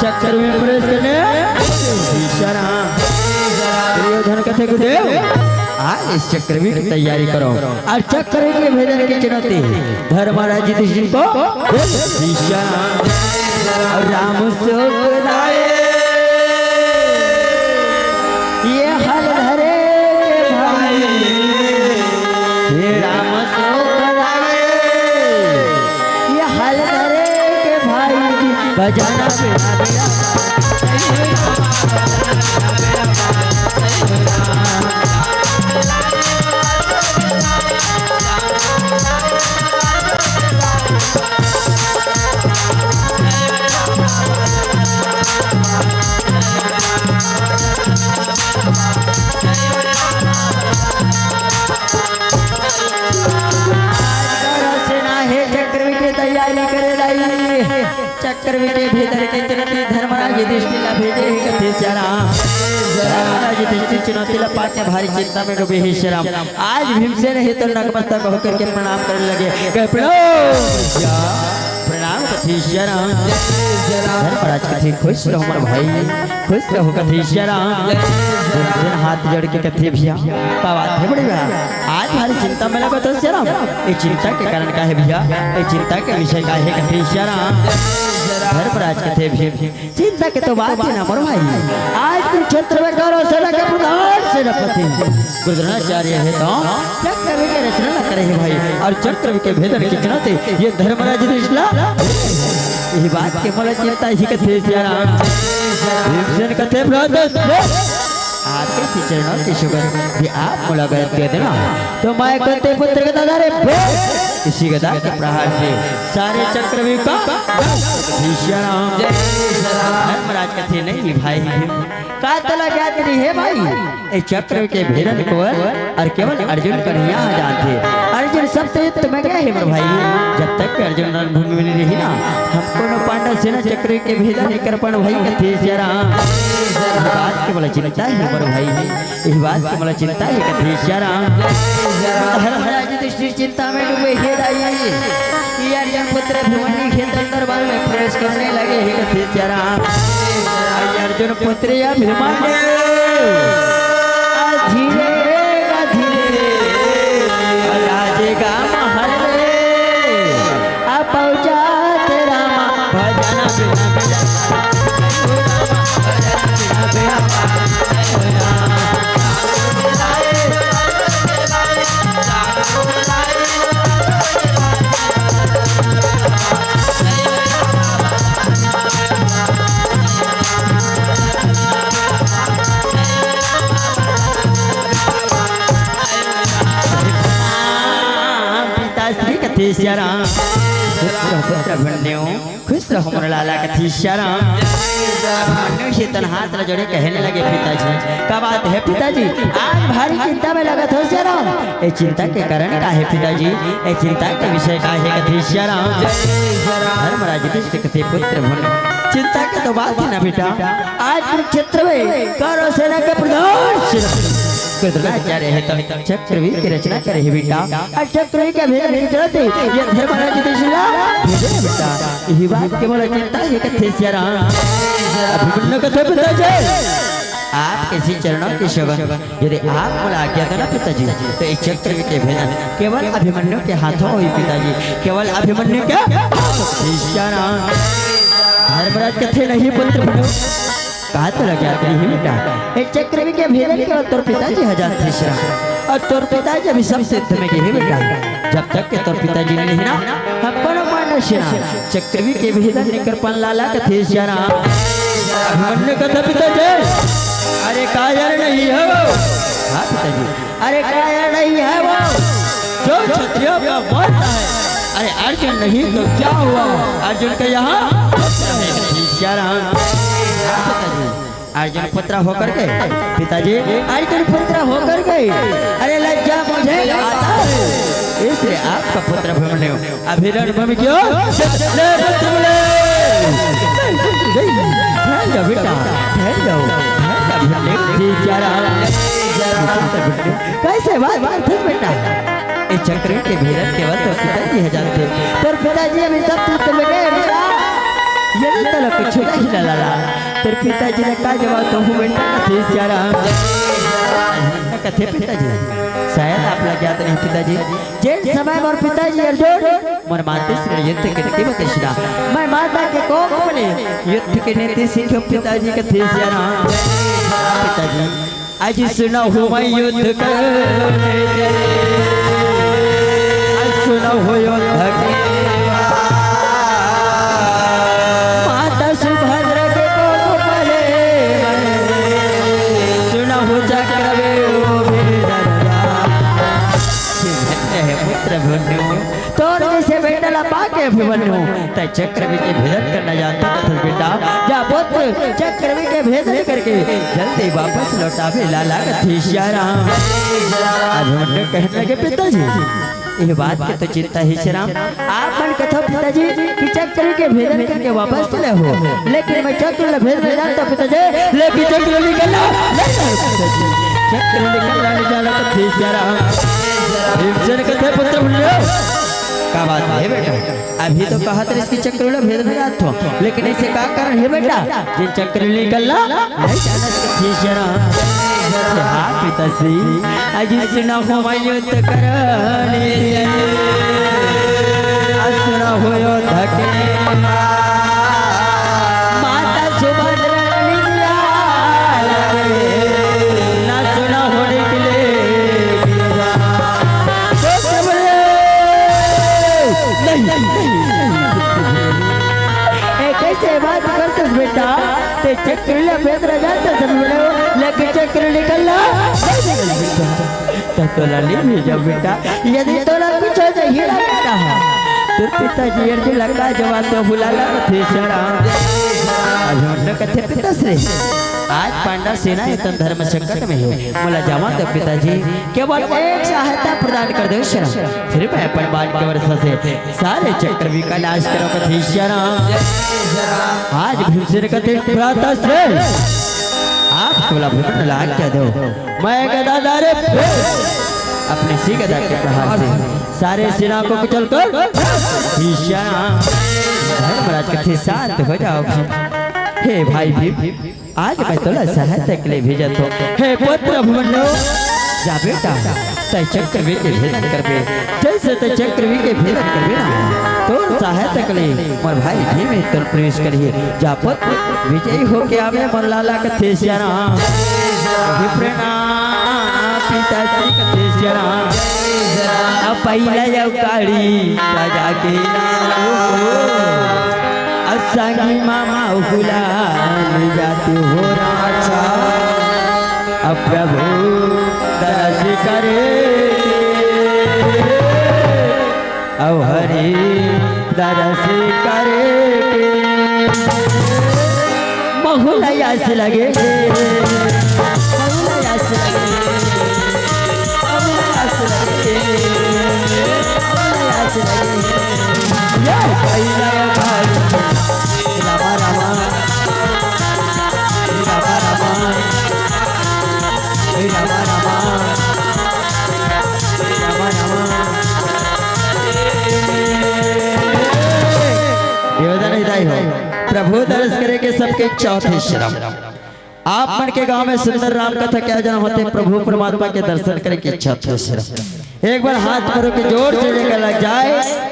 चक्र में प्रवेश करने सिया राम। दुर्योधन कथे, गुरुदेव, आज इस चक्रव्यूह की तैयारी करो। अउ चक्रव्यूह के भेदन की चुनौती धर्मराज युधिष्ठिर को दे दो सिया राम। अउ राम सुख लाए, ये हल धरे के भाई, हे राम सुख लाए, ये हल धरे के भाई जी, बजाना बेड़ा बेड़ा। सेना हे चक्रव्यूह के तैयारी करे लाई। चक्रव्यूह के भीतर के चलती धर्मराज युधिष्ठिर ला भेजे हे कथे सिया राम। धर्मराज जितेंद्र चुनौती ला पाके भारी चिंता में डूबे हे श्री राम। आज भीमसेन हे तो नतमस्तक होकर के प्रणाम करने लगे। कहे, "प्रणाम।" प्रणाम कथे श्री राम। धर्मराज कथे, "खुश रहो मोर भाई, खुश रहो," कथे श्री राम। भीमसेन हाथ जोड़ के कथे, "भैया, का बात हे बड़े भैया? आज भारी चिंता में लगत हो श्री राम। ये चिंता के कारण का हे भैया? ये चिंता के विषय का हे?" कथे श्री राम। धर्मराज कथे, "भीम, चिंता के तो बात हे ना मोर भाई, आज कुरुक्षेत्र में कौरव सेना के प्रधान सेनापति गुरु द्रोणाचार्य हे तो चक्रव्यूह के रचना ला करे हे भाई, अउ चक्रव्यूह के भेदन के चुनौती ये धर्मराज युधिष्ठिर ला, ये बात के मोला चिंता हे कथे श्री राम।" भीमसेन कथे, "भ्राता, आपके श्री चरणों की सुगंध भी आप मोला गरज दे देना।" तो मैं कुंती पुत्र के दादा रे बे, इसी गदा के प्रहार से सारे चक्रव्यूह का श्री राम। धर्मराज कथे, "नहीं भाई, का तोला ज्ञात नहीं हे भाई? ये चक्रव्यूह के भेदन केवल अउ केवल अर्जुन कन्हैया ह जानथे। अर्जुन सबसे युद्ध में गए हे मोर भाई। जब तक कि अर्जुन रणभूमि में नहीं रही ना, हम कोनो पांडव सेना चक्रव्यूह के भेदन नहीं कर पान भाई," कथे श्री राम। ये बात के मोला चिंता हे मोर भाई, ये बात के मोला चिंता हे कथे श्री राम। धर्मराज युधिष्ठिर चिंता में डूबे हे दाई। ये अर्जुन पुत्र अभिमन्यु के दरबार में प्रवेश करने लगे हे कथे श्री राम। अर्जुन पुत्र अभिमन्यु, आ धीरे, आ धीरे, आ राजे का महल रे, आ पहुंचा तेरा माँ भजन बिना बिना। पिताश्री कथे श्री राम। खुश रहो पुत्र अभिमन्यु, खुश रहो मोर लाला कथे श्री राम। अभिमन्यु हे तो हाथ ला जोड़े कहने लगे, "पिताजी, का बात हे पिताजी? आज भारी चिंता में लगत हो श्री राम। ये चिंता के कारण का हे पिताजी? ये चिंता के विषय का हे?" कथे श्री राम। धर्मराज युधिष्ठिर कथे, "पुत्र अभिमन्यु, चिंता के तो बात हे ना बेटा, आज कुरुक्षेत्र में कौरव सेना के प्रधान सेनापति द्रोणाचार्य हे तो चक्रव्यूह के रचना करे हे बेटा, अउ चक्रव्यूह के भेदन नहीं करत हे, ये धर्मराज युधिष्ठिर ला भेजे हे बेटा। यही बात के मोला चिंता हे कथे श्री राम।" अभिमन्यु कथे, "पिताजी, आपके श्री चरणों की सुगंध, यदि आप मोला आज्ञा दो ना पिताजी, तो ये चक्रव्यूह के भेदन केवल अभिमन्यु के हाथों होही पिताजी, केवल अभिमन्यु के हाथों।" श्री राम। धर्मराज कथे, "नहीं पुत्र अभिमन्यु, का तोला ज्ञात नहीं हे बेटा? ये चक्रव्यूह के भेदन केवल तोर पिताजी ह जानथे श्री राम, अउ तोर पिताजी अभी सबसे युद्ध में गए हे बेटा। जब तक के तोर पिताजी नहीं हे ना, हम कोनो मानव सेना चक्रव्यूह के भेदन नहीं कर पान लाला कथे श्री राम।" अभिमन्यु कथे, "पिताजी, अरे कायर नहीं हे वो?" हाँ पिताजी। "अरे कायर नहीं हे वो? जो क्षत्रियों का वंश हे। अरे अर्जुन नहीं तो क्या हुआ? अर्जुन के यहाँ पुत्र हे।" श्री राम। हाँ पिताजी। अर्जुन पुत्र होकर के, पिताजी, अर्जुन पुत्र होकर के, अरे लज्जा मुझे आता है, इसलिए आपका पुत्र अभिमन्यु अभी रणभूमि की ओर ले पुत्र बोले। ठहर जाओ बेटा, ठहर जाओ, ठहर जाओ, अभिमन्यु जी जा रहा है। कैसे बात, बात फिर बेटा? ये चक्रव्यूह के भेदन केवल तोर पिताजी ह जानथे। तोर पिताजी अभी सब युद्ध में गए बेटा। ये नहीं तो कुछ नहीं ना लाला। तोर पिताजी ने का जवाब तो हूँ बेटा, कथे श्री राम। कथे पिताजी, शायद आप ला ज्ञात नहीं पिताजी। जेन समय मोर पिताजी अर्जुन मोर माता से युद्ध के रीति बतैसना, मैं माता के कोख में युद्ध के नीति सीखे पिताजी, कथे श्री राम। पिताजी, आज सुना हूँ मैं युद्ध करने के, आज सुना हूँ युद्ध के, माता सुभद्रा के कोख पले मैं, सुना हूँ चक्रव्यूह भेदन। हे पुत्र अभिमन्यु, तोर जैसे बेटा ला पाके अभिमन्यु, तैं चक्रव्यूह के भेदन करना जानता था बेटा। जा पुत्र, चक्रव्यूह के भेदन करके जल्दी वापस लौटावे लाला, कथे श्री राम। अभिमन्यु कहने लगे, पिताजी, ये बात के तो चिंता हे श्री राम। आप मन कथो पिताजी कि चक्र के भेदन करके वापस चले हो, लेकिन मैं चक्र ल भेद नहीं जानता पिताजी, लेकिन चक्र निकलना नहीं जानता पिताजी, चक्र निकलना नहीं जानता श्री राम। भीमसेन कथे पुत्र भूल गयो। का बात हे बेटा? अभी तो कहत रहिस कि चक्र ल भेद नहीं जानत हो, लेकिन ऐसे का कारण हे बेटा? जिन चक्र निकलना नहीं जानत श्री राम। हाँ पिताजी, अजिस न होवय युद्ध करनी, असुर हो युद्ध के माता सुभद्रा ललित लाल रे, न सुन हो निकले। नहीं, नहीं, नहीं। ए, कैसे बात करते बेटा? ते चक्र ले भेद रह जाता सब बड़े, लेकिन चक्र निकलना नहीं निकल सकता। तो तोला नहीं भेजा बेटा, यदि तोला कुछ हो जाए, ये लगता है। तो पिताजी अर्जुन लगा जवाब तो बुला ला थे शरा। अब हम लोग कथे पिता श्री, आज पांडव सेना हे तन धर्म संकट में हे, मोला जावा तो पिताजी केवल एक सहायता प्रदान कर दे शरा, फिर मैं अपन बाण के वर्षा से सारे चक्रव्यूह का नाश करो कथे शरा। आज भीमसेन कथे भ्राता श्री, आप तोला भूमंडल आज्ञा दो, मैं गदाधारी अपने श्री गदा के प्रहार से सारे सेना को कुचल कर भीषण धर्मराज कथे शांत हो जाओ। हे भाई भीम, आज मैं तोला सहायता के लिए भेजत हों। हे पुत्र भूमंडल, जा बेटा, तय चक्रव्यूह के भेदन करबे। जैसे तय चक्रव्यूह के भेदन करबे ना, तो सहायता के लिए मोर भाई भीम तोर प्रवेश करिए। जा पुत्र, विजयी होके आवे मोर लाला कथे शरा। हे प्रणाम पिता श्री कथे शरा। अब पहिला जाऊ काड़ी सजा के लाओ। अब संगी मामा हुला ले जाते हो राजा। अब प्रभु दरस करे, अब हरि दरस करे के। महुला आस लगे, महुला आस लगे, महुला आस लगे, महुला आस लगे। ये पहिला भाई, रामा रामा, रामा रामा, रामा रामा, रामा रामा। निवेदन हे दाई हो, प्रभु दरस करे के सबके इच्छा होथे श्री राम। आप मन के गांव में सुंदर राम कथा के आयोजन होथे, प्रभु परमात्मा के दर्शन करे के इच्छा होथे श्री राम। एक बार हाथ भरो के जोर से जयकारा लग जाए,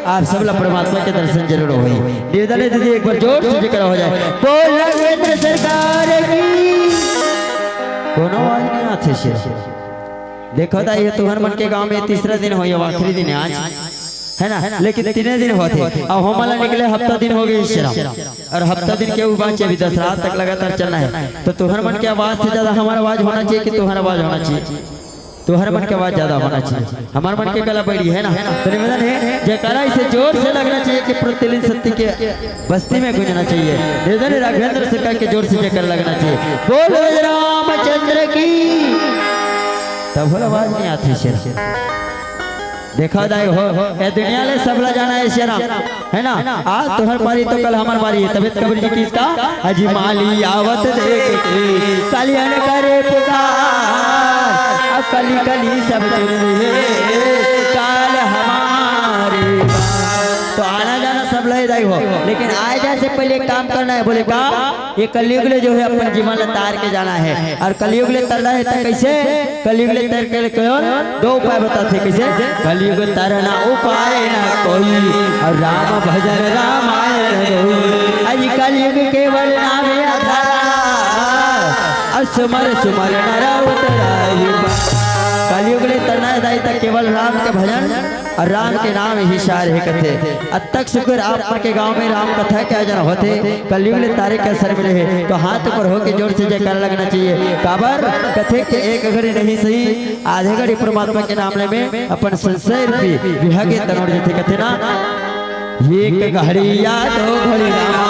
आप सब ला परमात्मा के दर्शन जरूर होही। निवेदन हे दीदी, एक बार जोर से जयकारा हो जाए। बोल राघवेंद्र सरकार की। कोनो आवाज नहीं आथे श्री राम। देखो दाई, ये तुहर मन के गांव में तीसरा दिन होही, आखिरी दिन हे आज, हे ना? लेकिन तीने दिन होथे। अब हमला निकले हफ्ता दिन हो गे श्री राम, अउ हफ्ता दिन के ऊ बांचे, अभी दशहरा तक लगातार चलना हे। तो तुहर मन के आवाज से ज्यादा हमर आवाज होना चाहिए कि तुहर आवाज होना चाहिए? तुहर मन के आवाज ज्यादा होना चाहिए। हमर मन के गला बैरी हे ना, तो निवेदन हे, जयकारा ऐसे जोर से लगना चाहिए कि प्रतिदिन सत्य के बस्ती में गूंजना चाहिए। निवेदन हे, राघवेंद्र सरकार के जोर से जयकारा लगना चाहिए। बोल रामचंद्र की। तब बोल, आवाज नहीं आथे श्री राम। देखो दाई हो, ये दुनिया ले सबला जाना हे श्री राम, हे ना? आज तुहर बारी तो कल हमर बारी हे। तबीयत कबीर जी किसका? अजी माली आवत देख के, कलियन करे पुकार, अब कली कली सब चुन लिए, काल हमारे। तो आना जाना सबला हे दाई हो, लेकिन आए जाए से पहले एक काम करना हे। बोले का? ये कलयुग ले जो हे अपन जीवन ला तार के जाना हे, अउ कलयुग ले तरना हे त कैसे? कलयुग ले तर के कौन? दो उपाय बताथे कैसे? कलयुग तरना उपाय न कोई, अउ राम भजन रामायण होई। अजी कलयुग केवल नाम आधार, अउ सुमर सुमर नर उतराई पार। कलयुग ले तरना हे दाई त केवल राम के भजन अउ राम के नाम ही सार हे कथे। अतक सुघर आप मन के गांव में राम कथा के आयोजन होथे, कलयुग ले तारे के असर मिले हे, तो हाथ ऊपर होके जोर से जयकारा लगना चाहिए। काबर कथे के एक घड़ी नहीं सही, आधे घड़ी परमात्मा के नाम ले में अपन संशय रूपी विहग के तनोड़ जथे कथे ना। एक घड़ी या दो घड़ी रामा,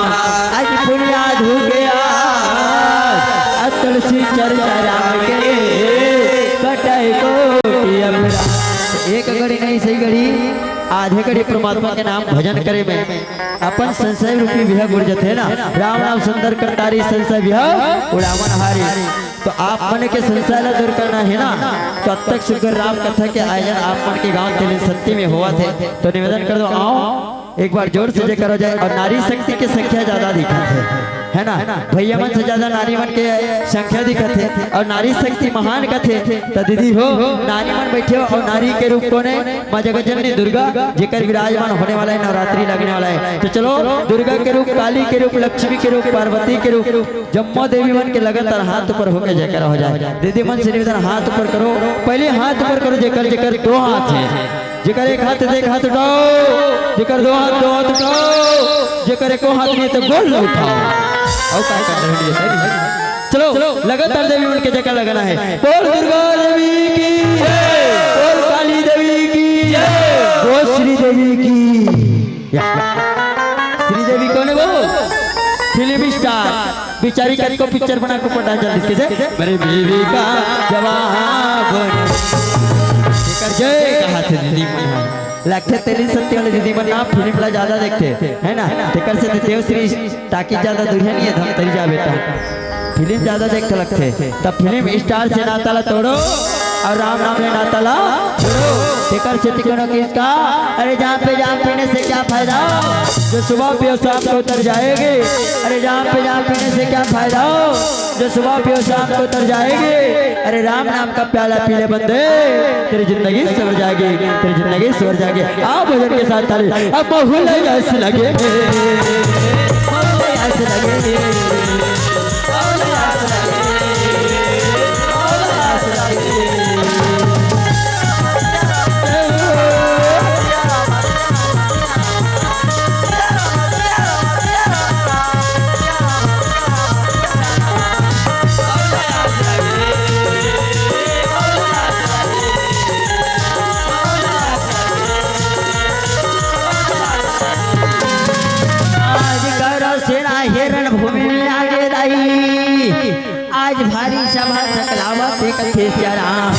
आज पुनिया धुके आज, आ तुलसी चर्चा राम के, कटे कोटि अपराध। एक घड़ी नहीं, सही घड़ी, आधे घड़ी परमात्मा के नाम भजन करे में अपन संशय रूपी विहग उड़ जथे ना। राम नाम सुंदर करतारी, संशय विहग उड़ावन हारी। तो आप मन के संशय ला दूर करना हे ना, तो अब तक सुग्घर राम कथा के आयोजन आप मन के गांव तेलिन सत्ती में होवत हे। तो निवेदन कर दो, आओ एक बार जोर से जयकार हो जाए। और नारी शक्ति के संख्या ज्यादा दिखत हे, है ना? भैया मन से ज्यादा नारी मन के संख्या दिखत हे और नारी शक्ति महान कथे। तो दीदी हो, नारी मन बैठे हो और नारी के रूप कोने? माँ जगत जननी दुर्गा, जेकर विराजमान होने वाला है, नवरात्रि लगने वाला है। तो चलो, दुर्गा के रूप, काली के रूप, लक्ष्मी के रूप, पार्वती के रूप, जम्मो देवी मन के लगातार हाथ ऊपर होके जयकारा हो जाए। दीदी मन से निवेदन, हाथ ऊपर करो, पहले हाथ ऊपर करो, जेकर जेकर दो हाथ है, जेकर एक हाथ दे, एक हाथ उठाओ, जेकर दो हाथ, दो हाथ उठाओ, जेकर एको हाथ नहीं तो गोड़ न उठाओ। और काय कर रहे हो ये? चलो, लगातार देवी मन के जयकार लगाना है। बोल दुर्गा देवी की जय, बोल काली देवी की जय, बोल श्री देवी की। या। श्री देवी कौन है वो? Film star. बेचारी कतको पिक्चर बना के पटा जल्दी से। मेरी बीवी का जवाब। एकर जय कहा थे दीदी मन। लगथे तेलिन सत्ती वाले दीदी मन ना फिल्म ला ज्यादा देखथे, है ना? तेकर से देवश्री टाकी ज्यादा दूर है नहीं है, धमतरी जा बेटा। फिल्म ज्यादा देख के लगथे, तब फिल्म स्टार से नाता ला तोड़ो और राम नाम ले नाता ला जोड़ो। तेकर से तिकोनो किसका? अरे जाम पे जाम पीने से क्या फायदा, जो सुबह पियो शाम को उतर जाएगी। अरे जाम पे जाम पीने से क्या फायदा, जो सुबह पियो शाम को उतर जाएगी। अरे राम नाम का प्याला पी ले बंदे, तेरी जिंदगी सवर जाएगी, तेरी जिंदगी सवर जाएगी। आओ भजन के साथ ताली। अब माहौल ऐसे लगे, माहौल ऐसे लगे, माहौल ऐसे लगे, माहौल ऐसे लगे। आज करो सेना हे रणभूमि में आगे दाई। आज भारी सभा सकलावत हे कथे सिया राम।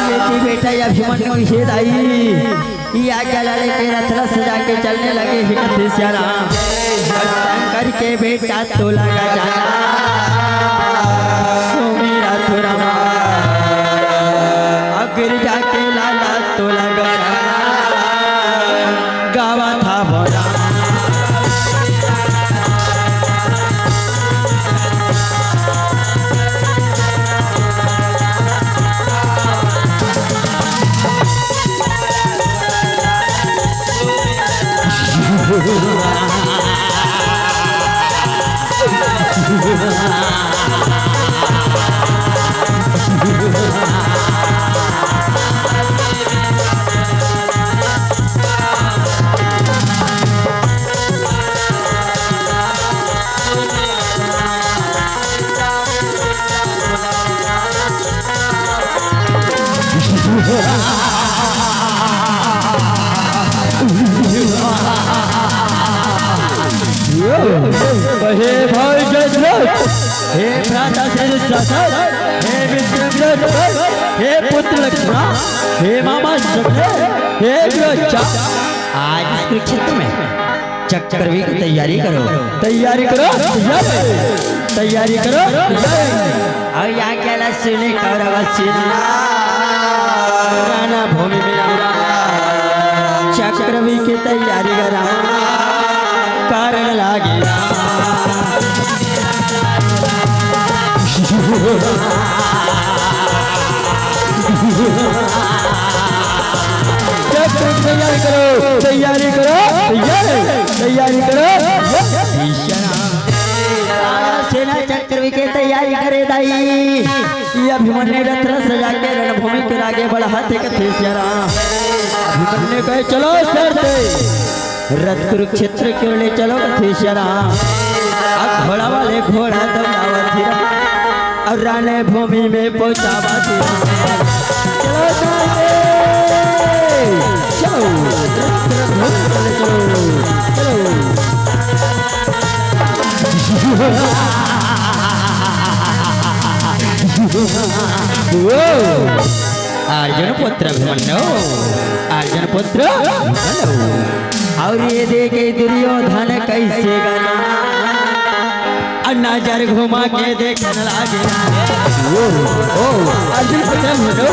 बेटी बेटा अभिमन्यु हे दाई। ई आज्ञा ला लेके रथ ला सजा के चलने लगे हे कथे सिया राम। शंकर के बेटा तोला गजानन, सुमिरा थोरा मा। अगर जाके लाला तोला गजानन, गावा था भोला। हे भाई दशरथ, हे भ्राता श्री दशरथ, हे विक्रम दशरथ, हे पुत्र लक्ष्मण, हे मामा शक्ति, हे गुरु अच्छा। आज इस कुरुक्षेत्र में चक्रव्यूह की तैयारी करो। तैयारी करो, तैयारी। तैयारी करो, तैयारी। और यहाँ क्या ला सुने कौरव सेना, राणा भूमि में राणा। चक्रव्यूह की तैयारी करा, कारण लागे। तैयारी करो, तैयारी करो, तैयारी, तैयारी करो। सेना चक्रव्यूह के तैयारी करे दाई। ये अभिमन्यु रथ ला सजा के रणभूमि के आगे बढ़ाथे कथे सिया राम। अभिमन्यु कहे, "चलो सर दे।" रथ कुरुक्षेत्र के ओर ले चलो कथे सिया राम। अब घोड़ा वाले घोड़ा दौड़ावत हे और राणे भूमि में पहुंचावत हे। चलो साथे, चलो, रथ रणभूमि में चलो, चलो। वो। अर्जुन पुत्र अभिमन्यु, अर्जुन पुत्र अभिमन्यु। अउ ये देखे दुर्योधन कइसे गना, अउ नजर घुमा के देखन लागे। ओ, ओ, अर्जुन पुत्र अभिमन्यु,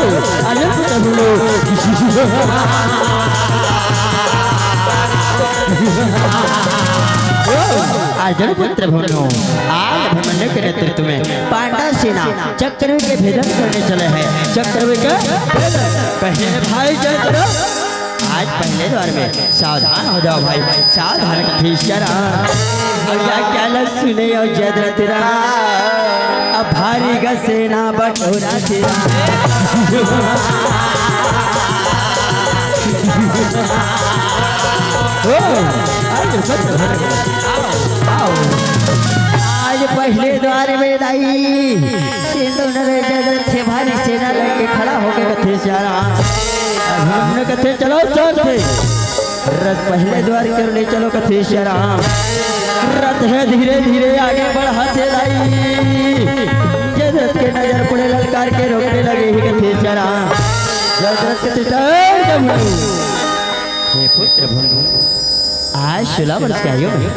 अर्जुन पुत्र अभिमन्यु। ओ, अर्जुन पुत्र अभिमन्यु, आज अभिमन्यु के नेतृत्व में पांडव सेना चक्रव्यूह के भेदन करने चले हैं। चक्रव्यूह के भेदन। कहे भाई जयद्रथ, आज पहले द्वार में सावधान हो जाओ भाई, सावधान कथे इस चरण। अउ या क्या लग सुने अउ जयद्रथ तेरा, अब भारी ग सेना बटोरा तेरा। ओ, आज पहले द्वार में दाई, सिंधु नरेश जयद्रथ के भारी सेना लेके खड़ा होके कथे इस चरण। अभिमन्यु कथे चलो चल थे। रथ पहले द्वार के ले चलो कथे इस चरण। रथ हे धीरे धीरे आगे बढ़त हे दाई। जयद्रथ के नजर पड़े ललकार के रोकने लगे ही कथे इस चरण। जयद्रथ कथे चल जम्मू। हे पुत्र अभिमन्यु, आज सोलह वर्ष के आयु में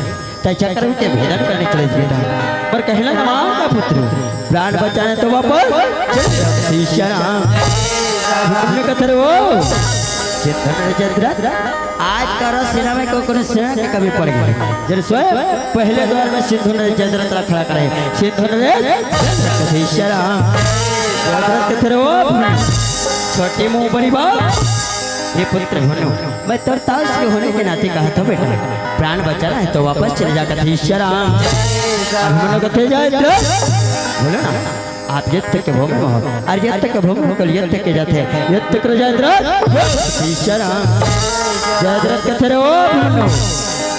तैं चक्रव्यूह के भेदन करने चले बेटा, पर कहला ना माँ का पुत्र, प्राण बचाना हे तो वापस चले जाओ। इस चरण अभिमन्यु कथे वो, सिंधु नरेश जयद्रथ, आज करा सेना में को कोनो सेना के कमी पड़ गई। जब स्वयं पहले द्वार में सिंधु नरेश जयद्रथ ला खड़ा करे, सिंधु नरेश जयद्रथ कथे इस चरण। जयद्रथ कथे वो, छोटी मुंह बड़ी बात। हे पुत्र अभिमन्यु, मैं तोर ताऊ के होने के नाते कहत हँव बेटा, प्राण बचाना हे तो वापस चले जा कथे इस चरण। अभिमन्यु कथे जयद्रथ, बोलो ना, आप युद्ध के भूमि में हो, अउ युद्ध के भूमि होकर युद्ध के जाथे, युद्ध करो जयद्रथ। इस चरण। जयद्रथ कथे रे ओ अभिमन्यु,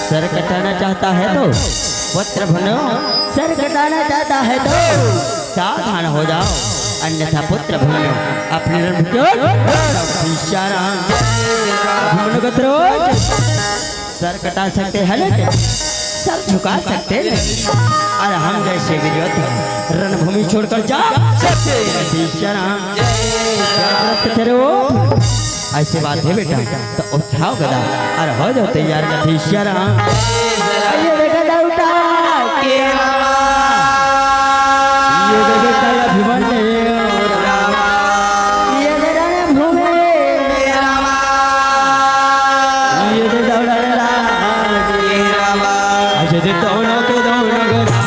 सर कटाना चाहता है तो, पुत्र अभिमन्यु, सर कटाना चाहता है तो सावधान हो जाओ, अन्यथा पुत्र अभिमन्यु अपने रण में क्यों? इस चरण। अभिमन्यु कथे रे ओ, सर कटा सकते हैं लेकिन सर झुका सकते नहीं। अउ हम जैसे वीर योद्धा रणभूमि छोड़कर जा सकते नहीं। इस चरण। जयद्रथ कथे रे ओ, अइसे बात हे बेटा, त उठाव गदा अउ हो जाव तैयार कथे इस चरण। ये देखा था उठा। ये देखा था अभिमन्यु। ये देखा था भूमि। ये देखा था राम। ये देखा था दोनों के दोनों के राम।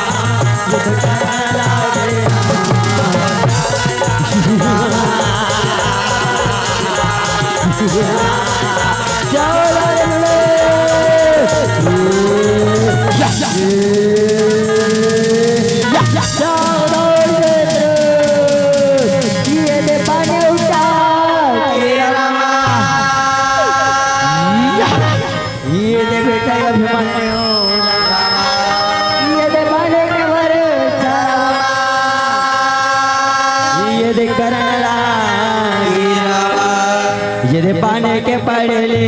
ये दे बेटा अभिमन्यु, ये दे बाने के वर चाला, ये दे करण लागी, ये दे बाने के पड़े ले।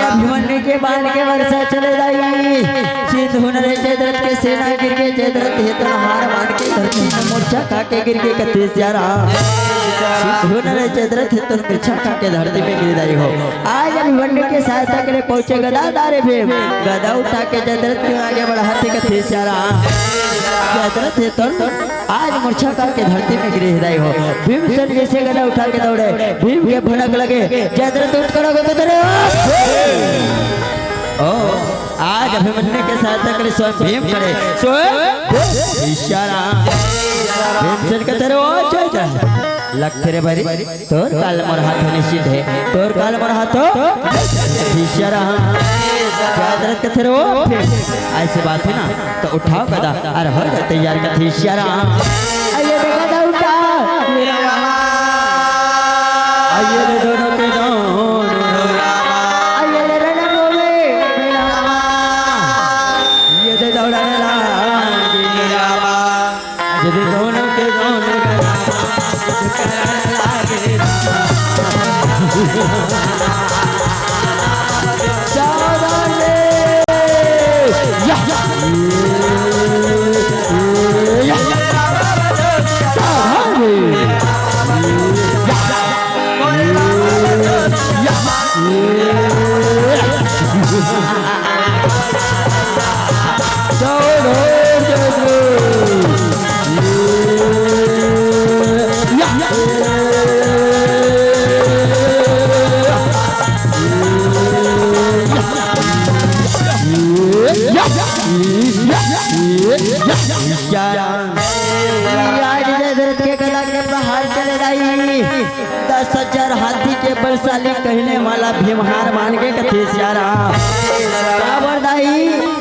अभिमन्यु के बाण के वर्षा चले दाई। सिंधु नरेश जयद्रथ के सेना गिर गे। जयद्रथ हे तो हार मान के धरती में मूर्छा खा के गिर गे कथे इस चरण। सिंधु नरेश जयद्रथ हे तो मूर्छा खा के धरती में गिर दाई हो। आज अभिमन्यु के सहायता करे पहुंचे गदा धारी भीम। गदा उठा के जयद्रथ के आगे बढ़ाथे कथे इस चरण। जयद्रथ हे तो आज मूर्छा खा के धरती में गिरे हे दाई हो। भीमसेन जैसे गदा उठा के दौड़े, भीम के भनक लगे, जयद्रथ उठ खड़ा होके करे, ओ, आज अभिमन्यु के सहायता करे स्वयं भीम करे, स्वयं इस चरण। भीमसेन कथे रे ओ जयद्रथ, लग थे रे बरी। तोर काल मोर हाथों निश्चित हे, तोर काल मोर हाथों निश्चित हे। जयद्रथ कथे रे ओ, अइसे बात हे ना, त उठाव गदा अउ हो जा तैयार कथे इस चरण। अइये देखा था उठा। अइये रे दोनों के दोनों। अइये रे रणभूमि। ये दे दौड़ा रे लागी। सावधान रे। या, या। या, या। सावधान रे। या, या। या, या। आज जय दरद के गला के प्रहार चले दाई। दस हजार हाथी के बलशाली कहने वाला भीम हार मान के कथे सियाराम। काबर दाई,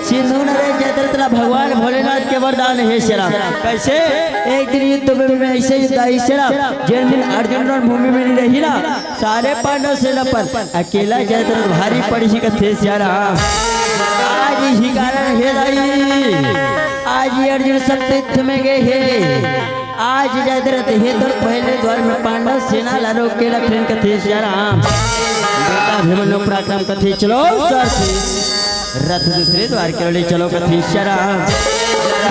सिंधु नरेश जयद्रथ ला भगवान भोलेनाथ के वरदान हे सियाराम। कैसे? एक दिन युद्ध में ऐसे युद्ध आई सियाराम, जेन दिन अर्जुन रण भूमि में नहीं रही ना, सारे पांडव सेना पर अकेला जयद्रथ भारी पड़ी ही कथे सियाराम। आज ही कारण हे दाई, आज ही अर्जुन शक्ति युद्ध में गए हे। आज जयद्रथ हे तो पहले द्वार में पांडव सेना ला रोक के रखिन कथे सियाराम। बेटा अभिमन्यु पराक्रम कथे चलो सारथी, रथ दूसरे द्वार के ओर ले चलो कथे सियाराम।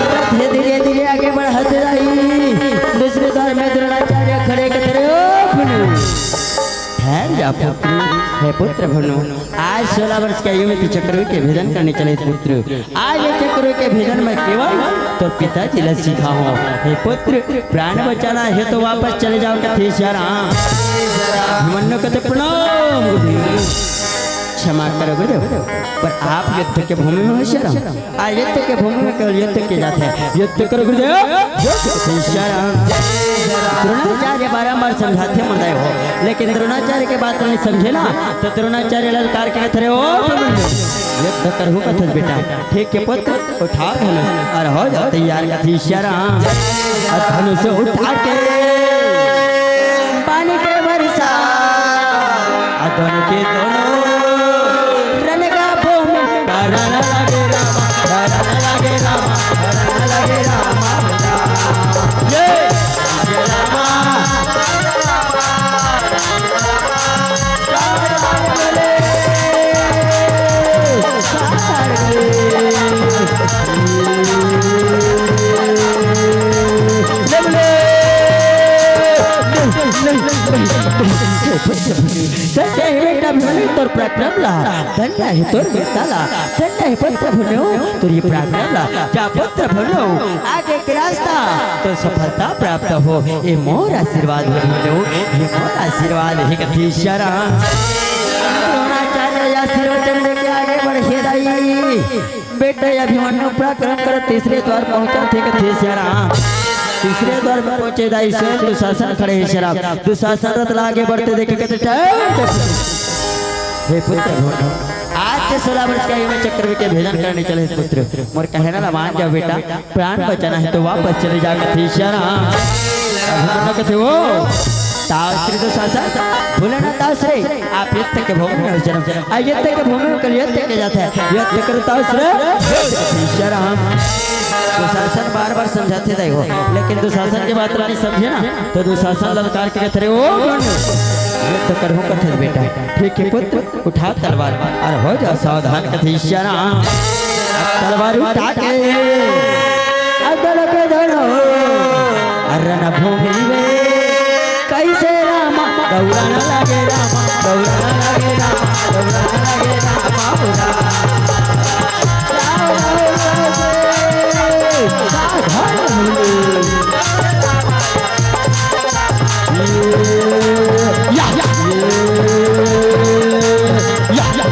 रथ हे धीरे धीरे आगे बढ़त रही। दूसरे द्वार में द्रोणाचार्य खड़े कथे रहे, ओ भीम, ठहर जा पुत्र। हे पुत्र भीम, आज सोलह वर्ष की आयु में तू चक्रव्यूह के भेदन करने चले पुत्र। आज ये चक्रव्यूह के भेदन मैं केवल तोर पिताजी ला सिखाहूं। हे पुत्र, प्राण बचाना हे तो वापस चले जाओ कथे सियाराम। अभिमन्यु कथे प्रणाम गुरुदेव। क्षमा करो गुरुदेव, पर आप युद्ध के भूमि में हो सियाराम। आ युद्ध के भूमि में केवल युद्ध के जात हे। युद्ध करो गुरुदेव। द्रोणाचार्य बारंबार समझाथे महोदय हो, लेकिन द्रोणाचार्य के बात नहीं समझे ना, तो द्रोणाचार्य ललकार के कथे रहे, ओ भीम, युद्ध करहूं कथस बेटा। ठीक हे पुत्र, उठाओ धनुष और हो जाओ तैयार कथे सियाराम। और धनुष उठा के पानी के बरसा, और दोनों के दोनों रण का भूमि। रण लगे रामा, रण लगे रामा, रण लगे रामा। ये रामा, धन्य हे बेटा भीम तोर पराक्रम ला, धन्य हे तोर वीरता ला, धन्य हे पुत्र भीम तोर ये पराक्रम ला। जा पुत्र भीम, आगे के रास्ता तो सफलता प्राप्त हो, ये मोर आशीर्वाद हे भीम, ये मोर आशीर्वाद हे कथे सियाराम। द्रोणाचार्य आशीर्वचन देके आगे बढ़े दाई। बेटा अभिमन्यु पराक्रम कर तीसरे द्वार पहुंचा थे कथे सियाराम। तीसरे द्वार में पहुंचे दाई स्वयं दुशासन खड़े हे सियाराम। दुशासन रथ ला आगे बढ़ते देखे कथे, हे पुत्र भीम, आज के सोलह वर्ष की आयु में चक्रव्यूह के भेदन करने चले हे पुत्र। मोर कहना ला मान जाओ बेटा, प्राण बचाना हे तो वापस चले जाओ कथे सियाराम। अभिमन्यु कथे, ओ ताव श्री दुशासन, भूले ना ताव श्री, आप युद्ध के भूमि में हो सियाराम। आ युद्ध के भूमि में केवल युद्ध के जात हे। युद्ध करो ताव श्री, सियाराम। दुशासन बार बार समझाथे दाई हो, लेकिन दुशासन के बात नहीं समझे ना, तो दुशासन ललकार के कथे रहे, ओ भीम, युद्ध करहूं कथस बेटा। ठीक हे पुत्र, उठा तलवार और हो जा सावधान कथे सियाराम। तलवार उठा के अदल के धरो रणभूमि में। कैसे रामा दौड़न लगे रामा, दौड़न लगे रामा, दौड़न लगे रामा, रामा। सावधान हो। या, या। या, या।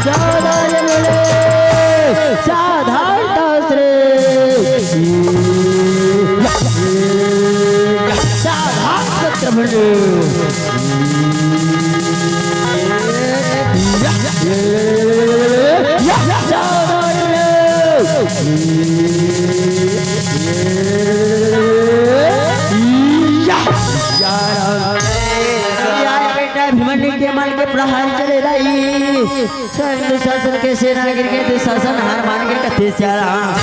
सावधान बोले, सावधान दास रे। या, या। सावधान पुत्र बोले। या, या। या, या। सावधान बोले। या, या। यार बेटा अभिमन्यु के मन के प्रहार चले रही। स्वयं दुशासन के सेना गिर के दुशासन हार मान के कथे सियाराम।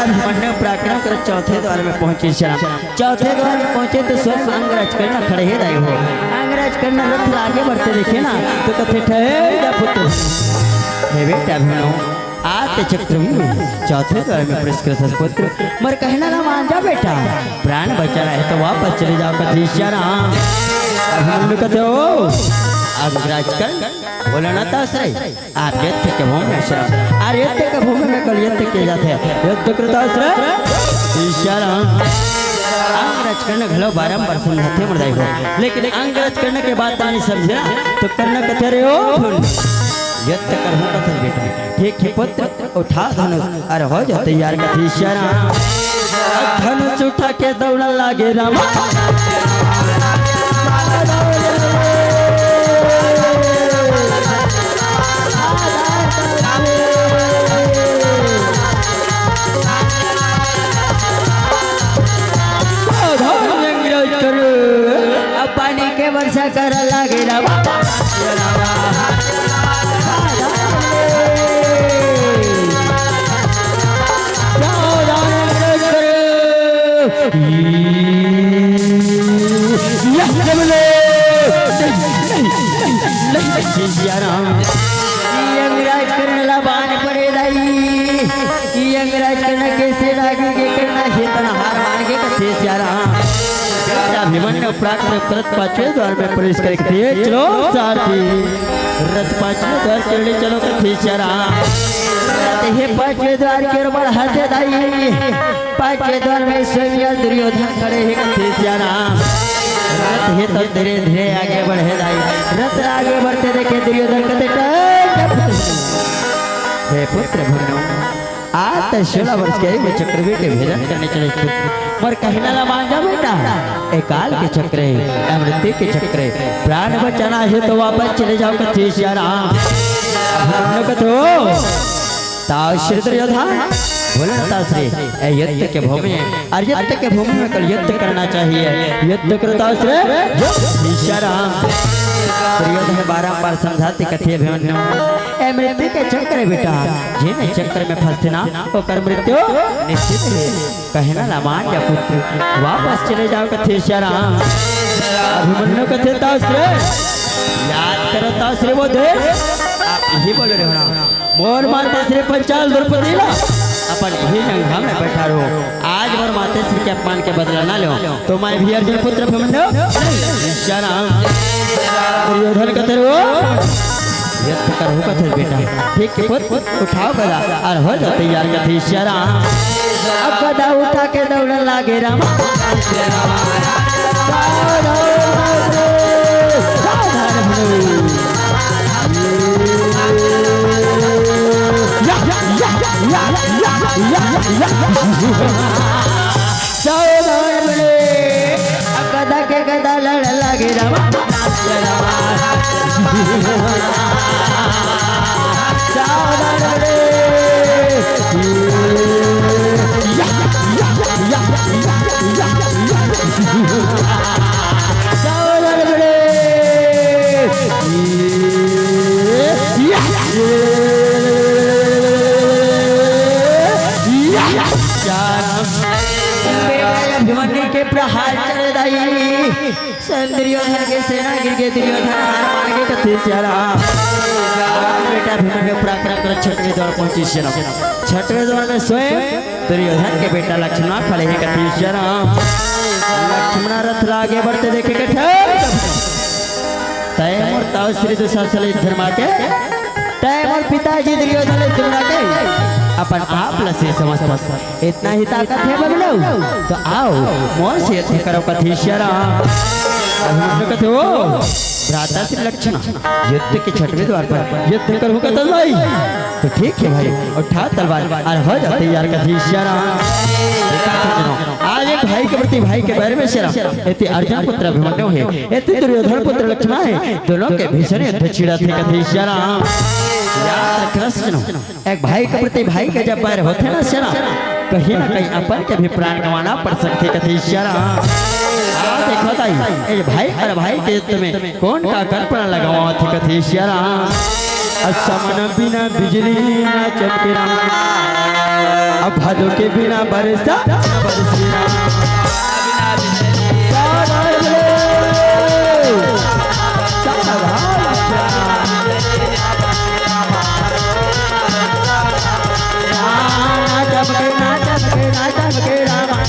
अभिमन्यु पराक्रम चौथे द्वार में पहुंचे श्याम। चौथे द्वार में पहुंचे तो स्वयं अंगराज कर्ण खड़े हे दाई हो। अंगराज कर्ण रथ ला आगे बढ़ते देखे ना तो कथे, "ठहर जा पुत्र।" हे बेटा भीमो, आज ते चक्रव्यूह चौथे द्वार में प्रवेश करत हस पुत्र, मोर कहना ला मान जा बेटा, प्राण बचाना हे तो वापस चले जाव कथे श्याम। अभिमन्यु कथे, "ओ अंगराज कर्ण, बोला ना तो आश्रय।" अरे युद्ध के भूमि में श्याम, अरे युद्ध के भूमि में कल युद्ध किया जाथे, युद्ध करत हस रे श्याम। अंगराज कर्ण घलो बारंबार समझाथे मोर दाई हो, लेकिन अंगराज कर्ण के बात ला नइ समझे ना, तो कर्ण कथे, "रे ओ भीम, युद्ध करहूं कथस बेटा, ठीक हे पुत्र, उठा धनुष, अरे हो जा तैयार कथे श्याम।" धनुष उठा के दौड़न लागे रामा। अब पानी के वर्षा कर लागे रामा। अंगराज कर्ण ला बान पड़े दाई। अंगराज कर्ण के सेना के करना हे तना हार मान के कथे श्याम। अभिमन्यु प्राकृत रथ पांचवें द्वार में प्रवेश करे कथे, "चलो सारथी, रथ पांचवें द्वार के ओर चलो कथे श्याम।" रथ हे पांचवें द्वार के ओर बढ़ाथे दाई। पांचवें द्वार में स्वयं दुर्योधन खड़े हे कथे श्याम। रथ हे तो धीरे धीरे आगे बढ़े दाई। रथ आगे बढ़ते देखे दुर्योधन कथे, "टप, टप।" हे पुत्र भीमो, आज ते सोलह वर्ष के आयु में चक्रव्यूह के भेदन करने चले थे। मोर कहना ला मान जा बेटा, ए काल के चक्र हे, ए मृत्यु के चक्र हे, प्राण बचाना हे तो वापस चले जाव कथे श्याम। अभिमन्यु कथे, "ओ ताऊ श्री दुर्योधन, बोले ना ताऊ श्री, ए युद्ध के भूमि हे, अरे युद्ध के भूमि में कल युद्ध करना चाहिए, युद्ध करत हस रे श्याम।" दुर्योधन बारंबार समझाथे कथे, "अभिमन्यु, ए मृत्यु के चक्र हे बेटा, जेन ए चक्र में फंसथे ना, ओकर मृत्यु निश्चित हे। कहना ला मान जा पुत्र, वापस चले जाव कथे श्याम।" अभिमन्यु कथे, "ताऊ श्री, याद करव ताऊ श्री वो दिन।" आप यही बोले रहे हो ना, मोर माता श्री पंचाल द्रौपदी ला अपन इही जंघा में बैठा रहो। आज मोर माता श्री के अपमान के बदला ना लो, तो मैं भी अर्जुन पुत्र अभिमन्यु श्याम। दुर्योधन कथे, "ओ, युद्ध करहूं कथे बेटा, ठीक हे पुत्र, उठाव गदा, अरे हो जा तैयार कथे श्याम।" अब गदा उठा के दौड़न लागे रामा। सावधान बने, अब गदा के गदा लड़ लागे रामा। सावधान बने। सावधान बने। बेटा अभिमन्यु के प्रहार चले दाई। स्वयं दुर्योधन के सेना गिर गे, दुर्योधन हार मान गे कथे श्याम। बेटा अभिमन्यु पराक्रम कर छठवें द्वार पहुंचे श्याम। छठवें द्वार में स्वयं दुर्योधन के बेटा लक्ष्मण खड़े हे कथे श्याम। लक्ष्मण रथ ला आगे बढ़ते देखे कथे, "तय मोर ताऊ श्री दुशासन धर्मा के, तय मोर पिताजी दुर्योधन धर्मा के, अपन आप ल सिर समझ पास।" इतना ही ताकत हे बबलू, तो आव, मोर से युद्ध करव कथे श्याम। अभिमन्यु कथे, "ओ भ्राता श्री लक्ष्मण, युद्ध के छठवें द्वार पर युद्ध करहूं कथस भाई, तो ठीक हे भाई, उठा तलवार अउ हो जा तैयार कथे श्याम।" आज एक भाई के प्रति भाई के बैर में श्याम, एती अर्जुन पुत्र अभिमन्यु हे, एती दुर्योधन पुत्र लक्ष्मण हे, दोनों के भीषण युद्ध छिड़त हे कथे श्याम। याद रखना सज्जनों, एक भाई के प्रति भाई के जब बैर होथे ना श्याम, कहीं ना कहीं अपन के भी प्राण गंवाना पड़ सकथे कथे श्याम। आ देखो ताई, ए भाई अउ भाई के युद्ध में कोन का कल्पना लगावत हे कथे श्याम। सावन बिना बिजली ना चमके रामा, अब भादो के बिना बरसा ना बरसे रामा।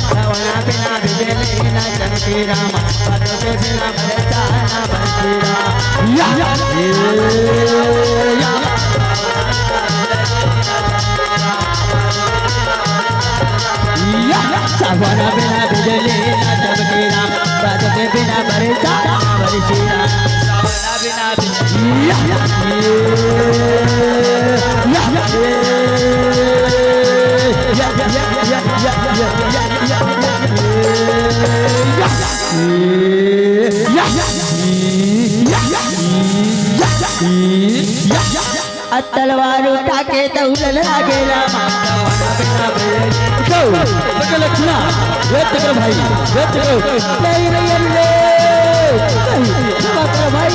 सावन बिना बिजली ना चमके राम, भादो के बिना बरसा ना बरसे राम। सावन बिना बिजली आ तलवार उठा के दौड़न लागे रामा। गौ, पकड़ लक्ष्मणा, ये पकड़ भाई, ये पकड़। नहीं, नहीं, हम लोग। नहीं, क्षमा करो भाई,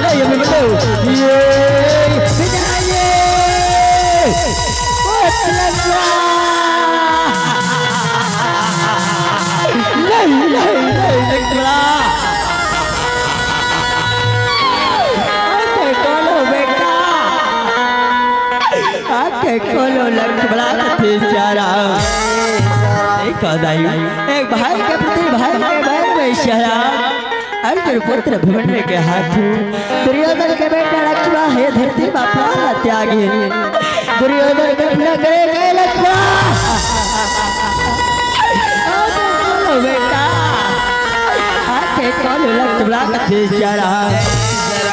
नहीं, हम लोग। ये, विजय, ये। ओ लक्ष्मणा। नहीं, नहीं, नहीं, लक्ष्मणा। आंखें खोलो बेटा, आंखें खोलो लक्ष्मणा कथें श्याम। देखो दाई, एक भाई के प्रति भाई के बैर में श्याम। अर्जुन पुत्र अभिमन्यु के हाथ दुर्योधन के बेटा लक्ष्मणा हे धरती मा प्राण त्यागे। दुर्योधन कल्पना करे गए लक्ष्मणा। आंखें खोलो बेटा, आंखें खोलो लक्ष्मणा कथें श्याम।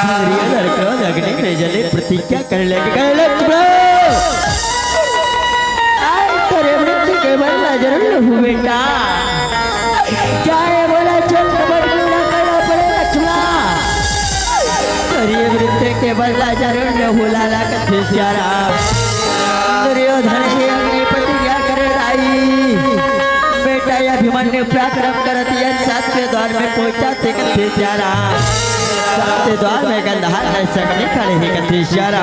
दुर्योधन क्रोध अग्नि में जले प्रतिज्ञा कर ले गए लक्ष्मणा। आज तोरे मृत्यु के बदला जरूर लूं बेटा। चाहे बोला चल कपट क्यों ना करना पड़े लक्ष्मणा। अरे मृत्यु के बदला जरूर न भुलाला कथें श्याम। दुर्योधन हे अग्नि प्रतिज्ञा करे दाई। बेटा ये अभिमन्यु पराक्रम करत ये सातवें द्वार में पहुंचा थे कथें श्याम। सातवें द्वार में गंधार नरेश अग्नि खड़े हे कथें श्याम।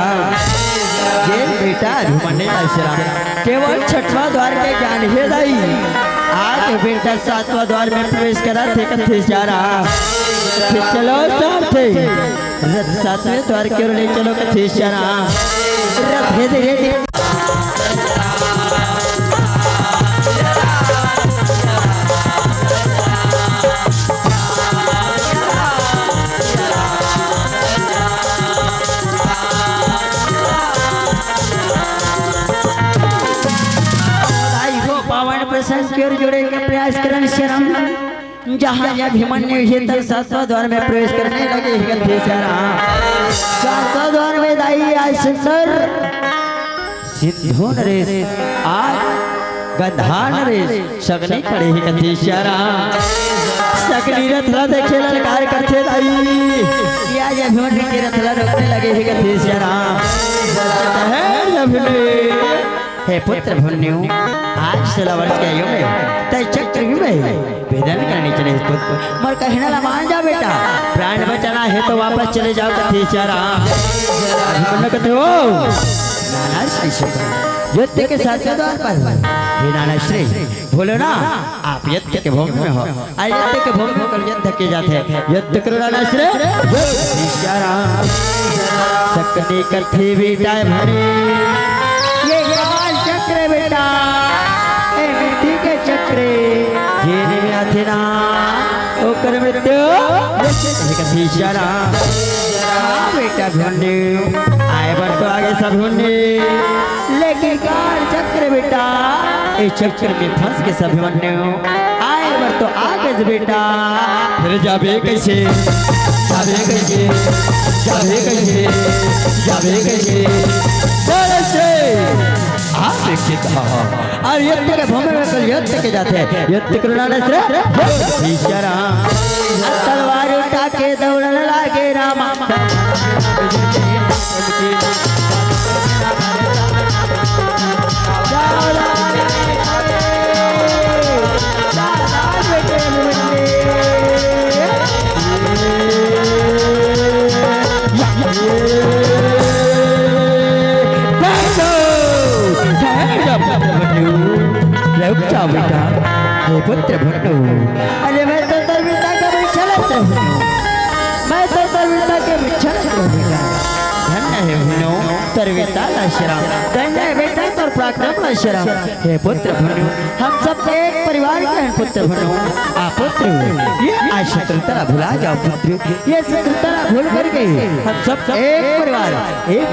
ये बेटा अभिमन्यु नरेश केवल छठवां द्वार के ज्ञान हे दाई। आज बेटा सातवां द्वार में प्रवेश करा थे कथें श्याम। फिर चलो साथे रथ सातवें द्वार के ओर ले चलो कथें श्याम। रथ हे दे, हे दे। भाई हो पावन प्रसंग के ओर जुड़े के प्रयास करन श्याम। जहाँ अभिमन्यु इधर सातवां द्वार में प्रवेश करने लगे हे कथें श्याम। सातवां द्वार में दाई आज सुंदर सिंधु नरेश, आज गंधार नरेश, सगनी खड़े हे कथें श्याम। सगनी रथ ला देखे ललकार करथे दाई। ये आज अभिमन्यु के रथ ला रोकने लगे हे कथें श्याम। हे अभिमन्यु, हे पुत्र अभिमन्यु, आज सोलह वर्ष के आयु में तय चक्रव्यूह में भेदन करने चले हे पुत्र। मोर कहना ला मान जा बेटा, प्राण बचाना हे तो वापस चले जाओ कथें श्याम। अभिमन्यु कथे हो, नाना श्री शुक्र, युद्ध के सातवें द्वार पर, हे नाना श्री, बोलो ना, आप युद्ध के भोग में हो। आ युद्ध के भोग में होकर युद्ध के जाथे। युद्ध करो नाना श्री, युद्ध। सगनी करथे बेटा भरे। ये काल चक्र बेटा, ए मृत्यु के चक्र, जेने में आथे ना, ओकर मृत्यु। कथें श्याम। हाँ बेटा अभिमन्यु, आए बर तो आगे सब अभिमन्यु। लेकिन काल चक्र बेटा, ए चक्र में फंस के सब अभिमन्यु आए बर तो आगे से बेटा। फिर जाबे कैसे, जाबे कैसे, जाबे कैसे, जाबे कैसे? डर से आप एक कहा। अउ युद्ध के भूमि में कल युद्ध के जाथे, युद्ध करो नाना श्री, युद्ध। तलवार उठा के दौड़न लागे रामा। पुत्र भन्नू, अरे मैं तो तोर बेटा के वृक्षलत्र हूँ, मैं तो तोर बेटा के वृक्षलत्र हूँ बेटा। धन्य हे भन्नू, तोर बेटा ला आश्रम, धन्य हे बेटा तोर पराक्रम ला आश्रम। हे पुत्र भन्नू, हम सब एक परिवार के हैं पुत्र भन्नू। आ पुत्र, ये आज शत्रुता ला भुला जाओ पुत्र, ये शत्रुता ला भूल करके हम सब एक परिवार, एक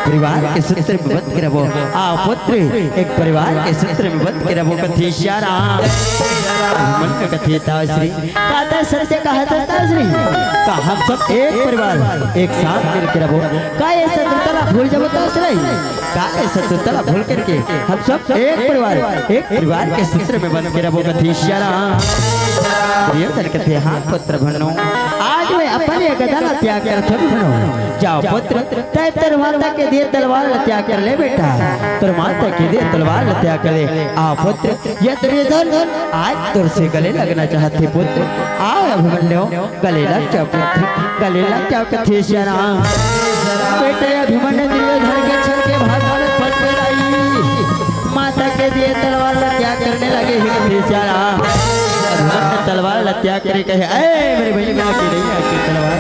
परिवार के सूत्र में बंद करबो। आ पुत्र, एक परिवार के सूत्र में बंद करबो कथे सियाराम। मन में कथे ताऊ श्री, का तैं सत्य कहत हस ताऊ श्री? का हम सब एक परिवार, एक साथ मिल करबो? का ये शत्रुता ला भूल जाबो ताऊ श्री? का ये शत्रुता ला भूल करके हम सब एक परिवार, एक परिवार के सूत्र में बंद करबो कथे सियाराम। दुर्योधन कथे, हाँ पुत्र भन्नू, आज मैं अपन ये गदा ला त्याग करत हूँ भन्नू। जाओ पुत्र, तैं तोर माता के दिए तलवार ला त्याग कर ले बेटा, तोर माता के दिए तलवार ला त्याग कर ले। आ पुत्र, ये दुर्योधन आज तोर से गले लगना चाहत हे पुत्र। आओ अभिमन्यु, गले लग जाओ पुत्र, गले लग जाओ कथे सियाराम। बेटा अभिमन्यु दुर्योधन के छल के भाषा में फंस गई। माता के दिए तलवार ला त्याग करने लगे हे कथे सियाराम। अभिमन्यु तलवार ला त्याग करे कहे, "ए मेरे भाई, मैं अकेले ही आके तलवार,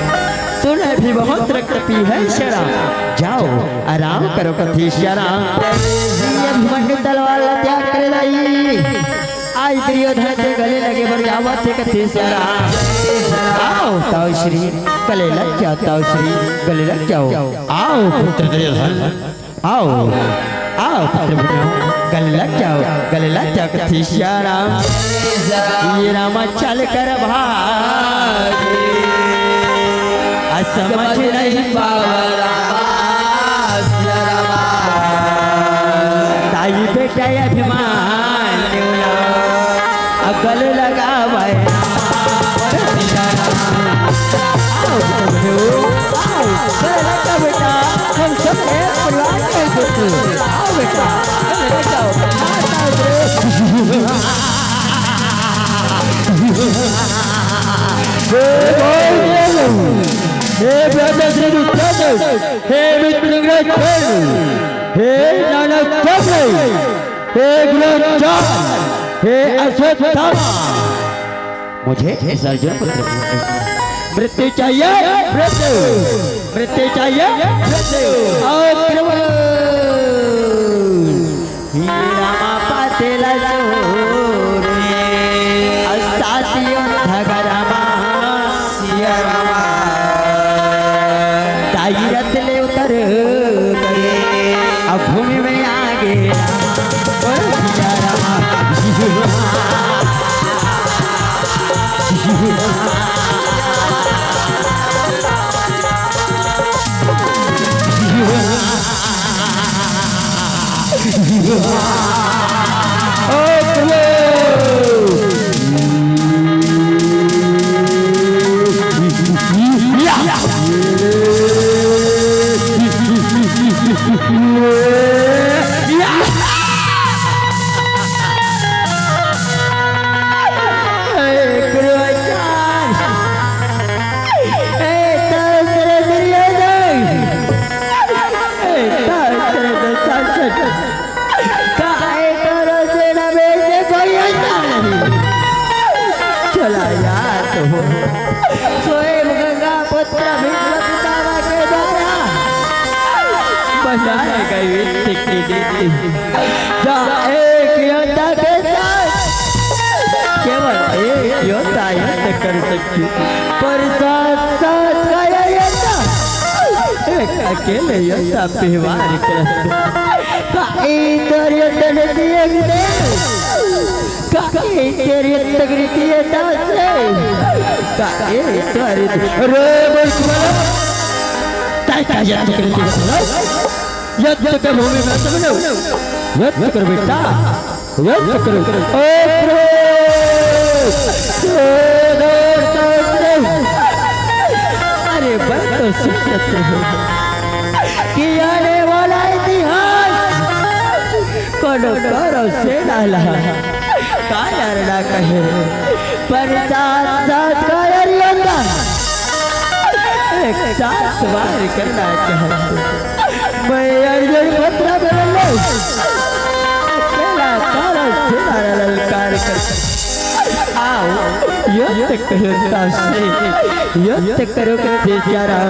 तूने भी बहुत रक्त पी है सियाराम, जाओ आराम करो कथे सियाराम।" ये अभिमन्यु तलवार ला त्याग करे दाई। आज दुर्योधन से गले लगे बर जावत हे कथे सियाराम। आओ ताऊ श्री, गले लग जाओ ताऊ श्री, गले लग जाओ। आओ पुत्र दुर्योधन, आओ, आओ पुत्र भन्नू, गले लग जाओ, गले लग जाओ कथे सियाराम। ये रामा चल कर भागे, आ समझ नहीं पावा रामा, सियाराम। ताई बेटा अभिमन्यु ला, अकल लगावे। आओ, आओ, आओ, बेटा, हम सब एक परिवार के पुत्र। आओ बेटा, आओ, आओ, आओ। हे भाई, हे ब्रदर, हे मित्र, हे नाना, हे गुरु, हे अश्वत्थामा। मुझे इस अर्जुन पुत्र को मृत्यु चाहिए, मृत्यु, मृत्यु चाहिए, मृत्यु। और प्रभु ही रामा पातेला जोरे, अस्तातियों धगरमा सिया रामा। ताई रथ ले उतर गए, अब भूमि में आ गए। ओ सिया रामा। का ए तोरो सेना में से कोई आता नहीं? चला यार, तो स्वयं गंगा पुत्र भीष्म पितामह के द्वारा बनाए गए युद्ध की नीति। जा एक योद्धा के साथ केवल एक योद्धा युद्ध कर सकती, पर सात सात का यह योद्धा एक अकेले योद्धा पे वार करत। का ए तोर योद्धा नीति एक दे, का ए तोर योद्धा नीति एक दास रे, का ए तोर, अरे बोल, तय का युद्ध कर नीति, युद्ध के भूमि में तुम लोग युद्ध कर बेटा। ओ प्रभु, अरे, बड़ तो सुंदर है कि आने वाला इतिहास कोनो कौरव सेना ला का यार ना कहे, पर सात सात का यार योद्धा एक साथ वार करना चाहते। मैं अर्जुन पुत्र बदल लो, अकेला कौरव सेना ला ललकार कर आओ, युद्ध करो तासे, युद्ध करो बेचारा।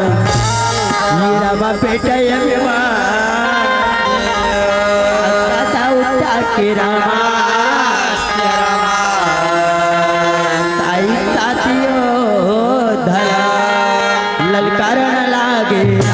ये रामा बेटा ये अभिमान, दादा उठा के रामा। ताई साथियों धरा ललकारन लागे।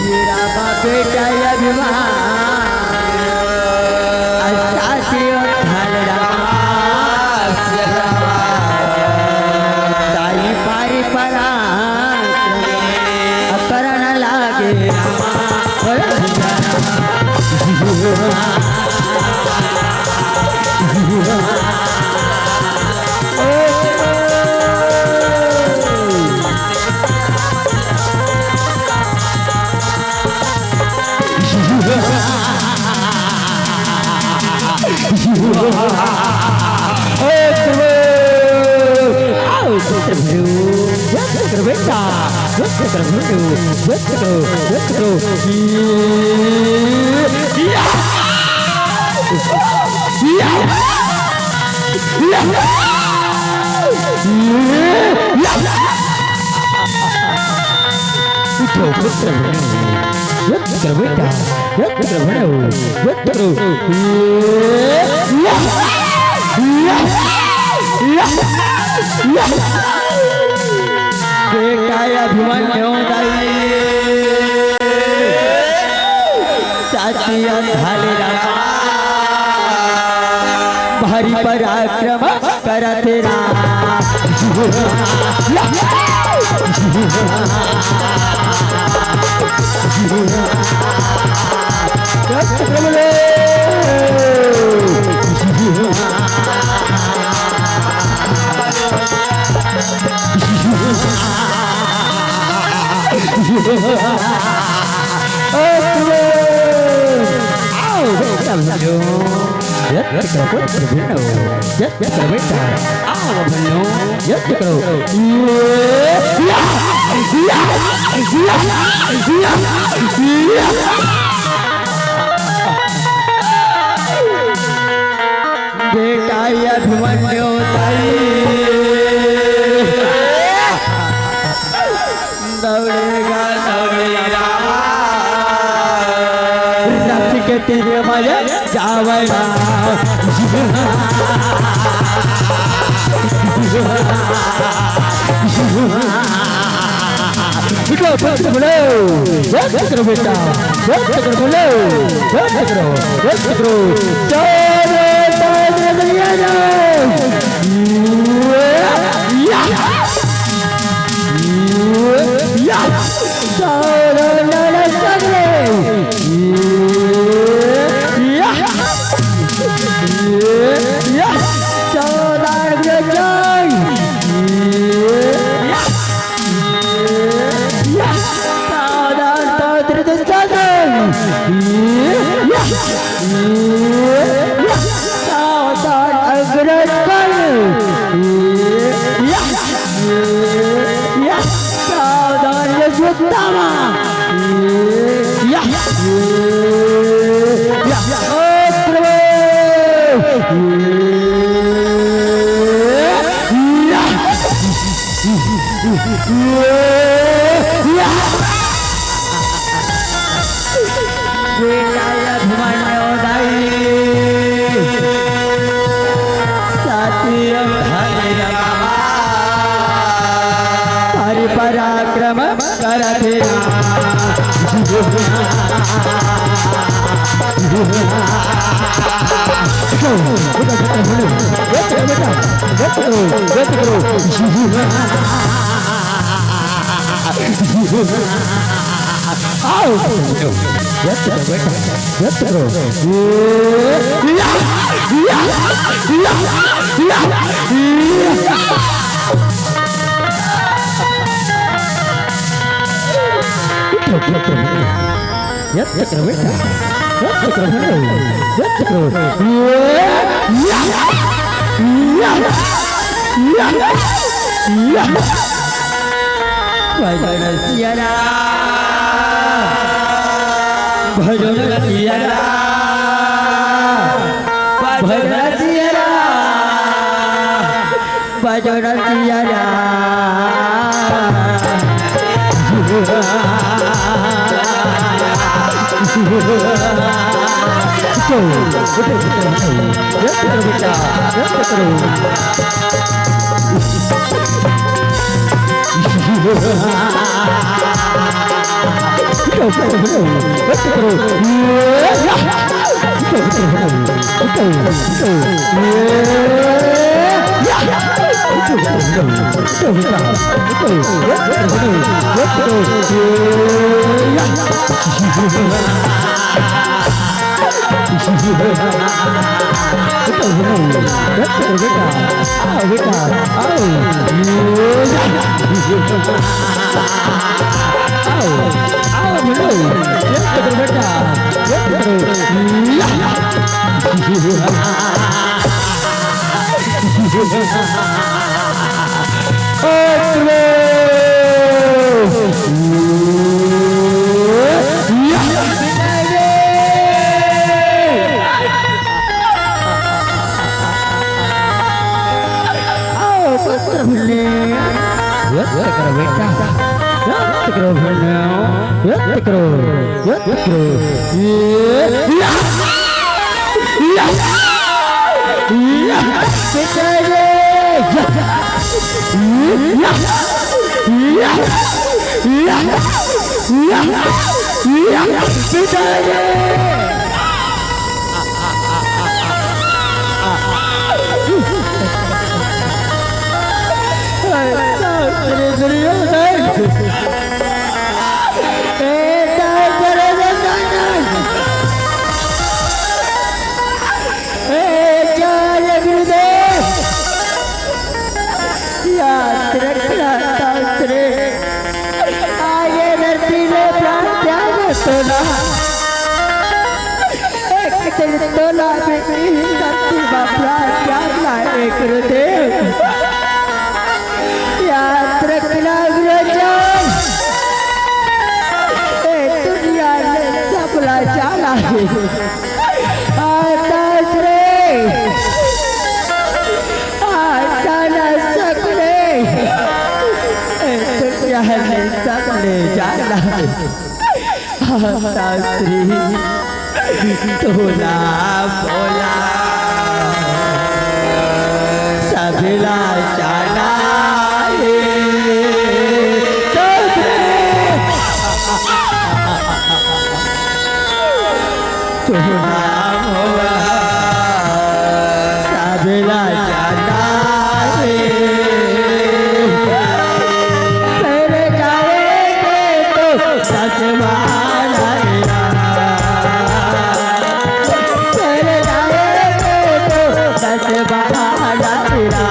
ये रामा बेटा ये अभिमान, अष्टासी अठाल रामा, ताई पारी पराक्रम, अकरन लागे रामा। उठो पुत्र, युद्ध करो बेटा, युद्ध करो, युद्ध करो। बेटा अभिमन्यु दाई, साथिया ढाले रामा, भारी पराक्रम करत राम। आओ, आओ, आओ। यत्त करो पुत्र बनो, यत्त करो बेटा, आओ बनो, यत्त करो। बेटा ये अभिमन्यु दाई। दौड़ेगा, दौड़ेगा। रथ के तीर में जावेगा। उठो, बंद करो, बंद करो बेटा, बंद करो, बंद करो, बंद करो। चारों तरफ से ये जाओ। या। या। सावधान रहना सगले। या। या। सावधान रहना सगले। या। या। सावधान, सावधान, सावधान। या। या। सावधान, अग्रसर। या। या, सावधान अश्वत्थामा। या, या, ओ प्रभु। या, बेटा अभिमन्यु दाई, सत्यम धर्म हरि पराक्रम करत राम। आओ। व्यक्त करो बेटा, व्यक्त करो। ये, या, या, या, या, या। उठो, उठो, उठो, उठो। व्यक्त करो बेटा, व्यक्त करो बेटा, व्यक्त करो। ये, या, या, या, या। भजन सिया राम, भजन सिया राम, भजन सिया राम, भजन सिया राम। आओ बेटा, आओ। आओ, आओ बोलो। ये पकड़ो बेटा, ये पकड़ो। या। आओ, पुत्र भले। व्यक्त करो बेटा, व्यक्त करो भले, व्यक्त करो, व्यक्त करो। ये, या, या, या, बेटा रे, या, या, या, या, या, या, बेटा रे। याद रखना तांत्रिक, आगे धरती में प्राण त्याग तो ना। एक दिन तोला बेटी धरती बापला क्या लाए गुरुदेव। याद रखना गुरुजन, ए दुनिया में सबला जाला है। आता रे, आता ना सकले, ए दुनिया में सबले जाला है। शास्त्री तोला बोला, सबला जाना है। तोला बोला, सबला जाना है। तेरे जाएंगे तो ससुराल तेरा। तेरे जाएंगे तो ससुराल तेरा।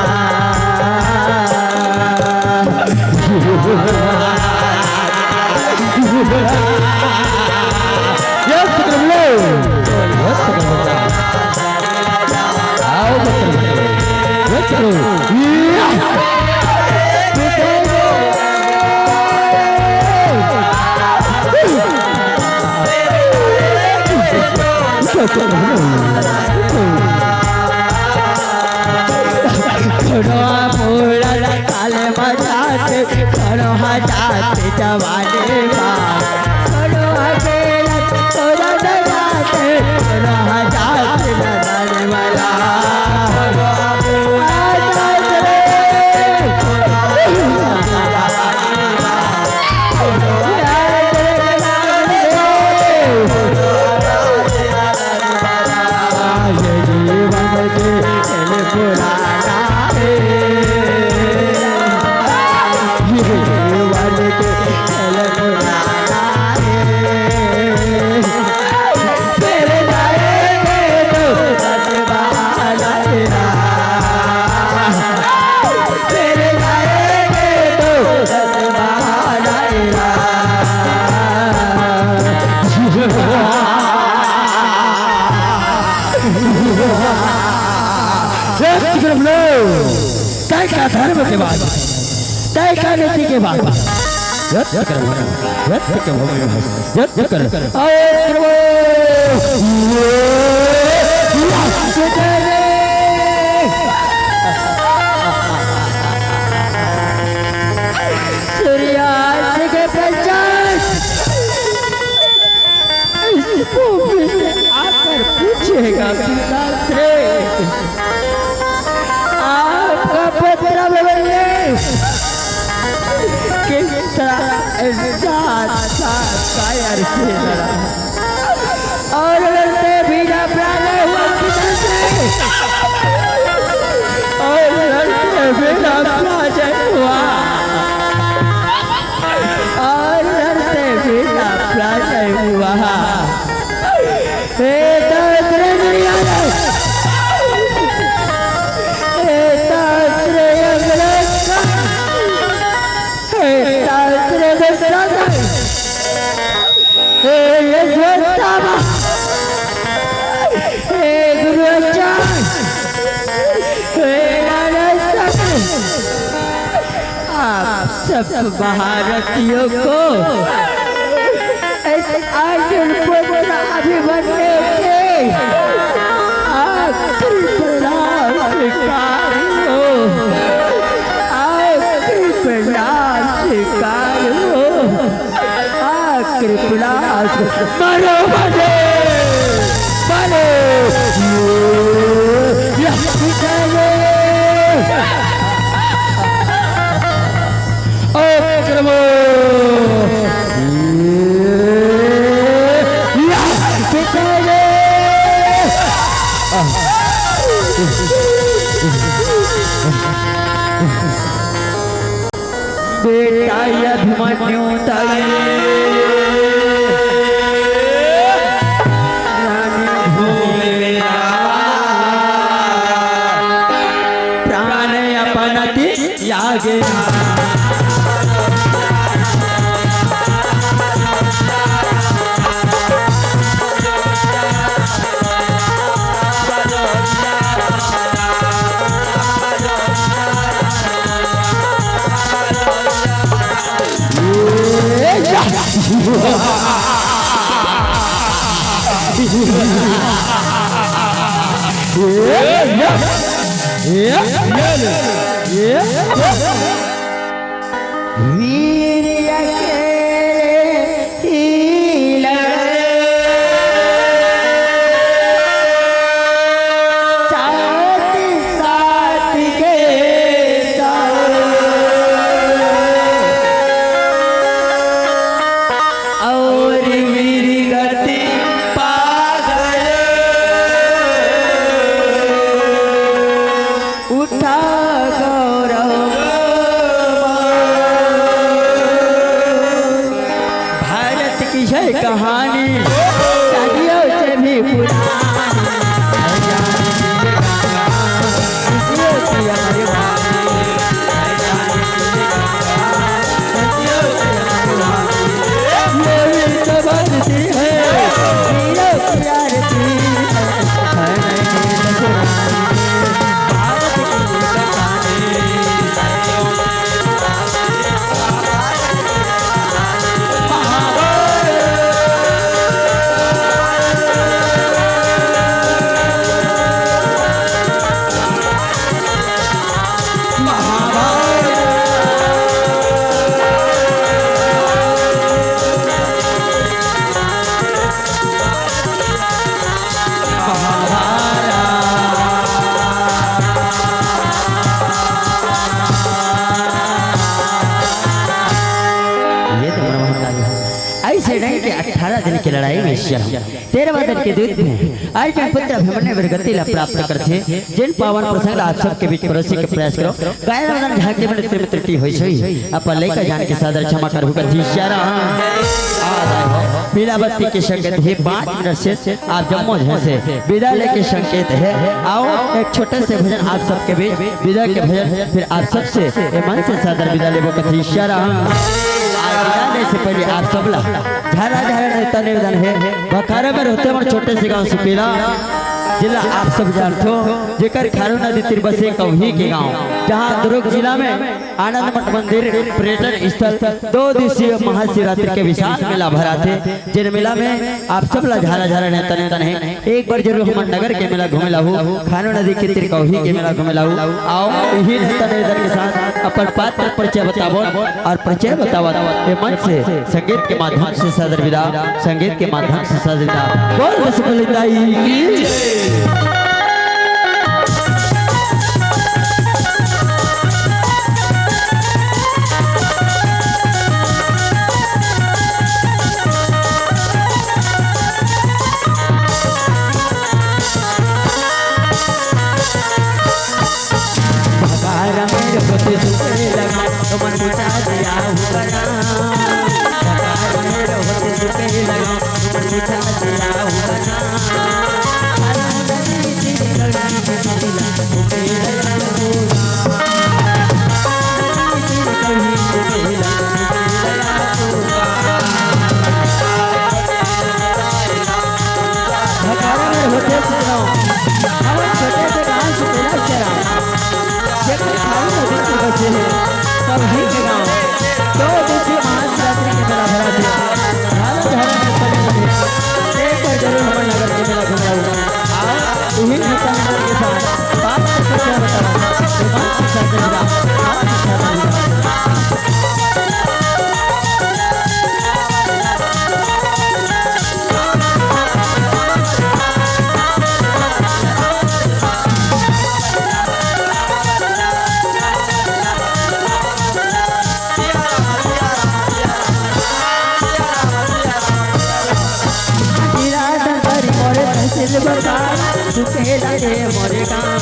जात जवानी बा। छोड़ो अकेला, छोड़ो न जाते, छोड़ो जात जवानी वाला। जीवन के खेल पुराना है। जीवन के खेल पुराना है। तेरे जाएंगे तो सच बहाना तेरा। तेरे जाएंगे तो सच बहाना तेरा। जय श्री कृष्ण। तय का धर्म के बात, तय का नीति के बात। सत्य कर्म, सत्य कर्म, सत्य कर्म। और कर्म। सूर्यास्त के पश्चात इस भूमि से आकर पूछेगा, पिताश्री, आपका पुत्र अभिमन्यु किस तरह सात सात कायर से लड़ा और लड़ते बिना पराजय हुआ, पिताश्री, और लड़ते बिना पराजय हुआ। और लड़ते बिना पराजय हुआ। हे दासरे दुनिया रे, हे दासरे अंग्रेज, हे दासरे दशरथ, हे यशवंत बाबा, हे गुरु आचार्य, हे मानस, आप सब भारतीयों को इस अर्जुन पुत्र अभिमन्यु के आखिरी प्रणाम स्वीकार हो, आखिरी प्रणाम स्वीकार हो। आ कृपणा मारो बने, बने। ओ प्रभु। बेटा अभिमन्यु तले रानी भूमि में प्राण अपन त्यागे। वीर अकेले ही लड़े, साथ साथ के साथ। और वीर गति पा गए। उठा गौरव। भारत की है कहानी, सदियों से भी पुरानी। दिन के लड़ाई में सियाराम, तेरहवाँ दिन के युद्ध में अर्जुन पुत्र अभिमन्यु वीरगति ला प्राप्त करथे। जेन पावन प्रसंग ला आप सबके बीच परोसे के प्रयास करों। गायन वादन झांकी में त्रुटि त्रुटि होइस होही, अपन लइका जान के सादर क्षमा करहू कथी सियाराम। पीला बत्ती के संकेत हे, पाँच मिनट से आप जम्मो झन से विदा लेके संकेत हे। आओ, एक छोटे से भजन आप सबके बीच, विदा के भजन, फिर आप सबसे ये मंच से सादर विदा लेबो कथी सियाराम। आज विदा ले से पहले आप सब ला झारा झारा नमन निवेदन हे। भखारा में रहते हमर छोटे से गांव सुपेला, जिला आप सब जानथो, जेकर खारू नदी तीर बसे कौही के गांव, जहां दुर्ग जिला में आनंद मठ मंदिर पर्यटन स्थल दो दिवसीय महाशिवरात्रि के विशाल मेला भराथे। जेन मेला में आप सब ला झारा झारा नमन निवेदन हे, एक बार जरूर हमर नगर के मेला घूमे ला हो, खानू नदी के तीर कौही के मेला घूमे ला हो। आओ, इही नमन निवेदन के साथ अपन पात्र परिचय बताबो और परिचय बतावत ये मंच से संगीत के माध्यम से सादर विदा, संगीत के माध्यम से सादर विदा। बोल रसगुल्ला दाई की। भंडारा में होते सुनाओ। हमर छोटे से गांव सुपेला चरा, जेकर खाली नदी के बसे हे, सब ही के गांव। दो दिवसीय महाशिवरात्रि के मेला भरा थे। भारत धर्म में सभी लोग एक बार जरूर हमर नगर के मेला घुमाओ। आओ, इही नमन निवेदन के साथ बात करके बताओ। भगवान के साथ मेरा, आप के साथ मेरा। गिरा डंगरी मोरे तहसील बता, सुखेला रे मोरे गाना।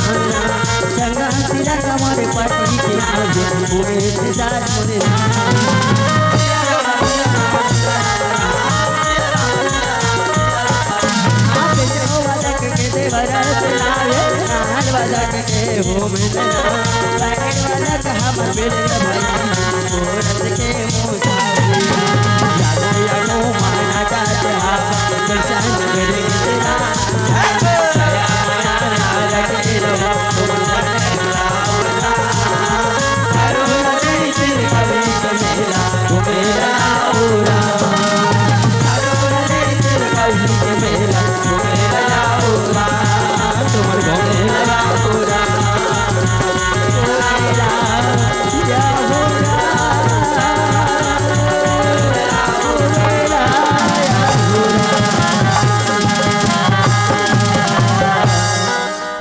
संगा सिरा कमरे पाटी के आगे, उमेश दास मोरे नाम। आप जो वाला के देवरा से लावे, नाल वाला के हो में ना। लाइट वाला कहा मत बेले भाई, छोड़ के मुझे।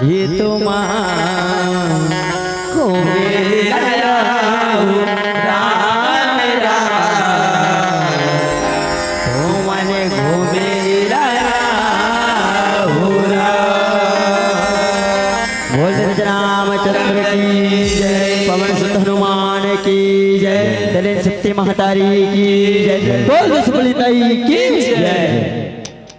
ये तो माँ को मेरा राम राम, तो मन घूमे राम राम। बोल रामचंद्र की जय, पवन सुत हनुमान की जय, दलेन शक्ति महतारी की जय, बोल दुष्ट बलिदाई की जय।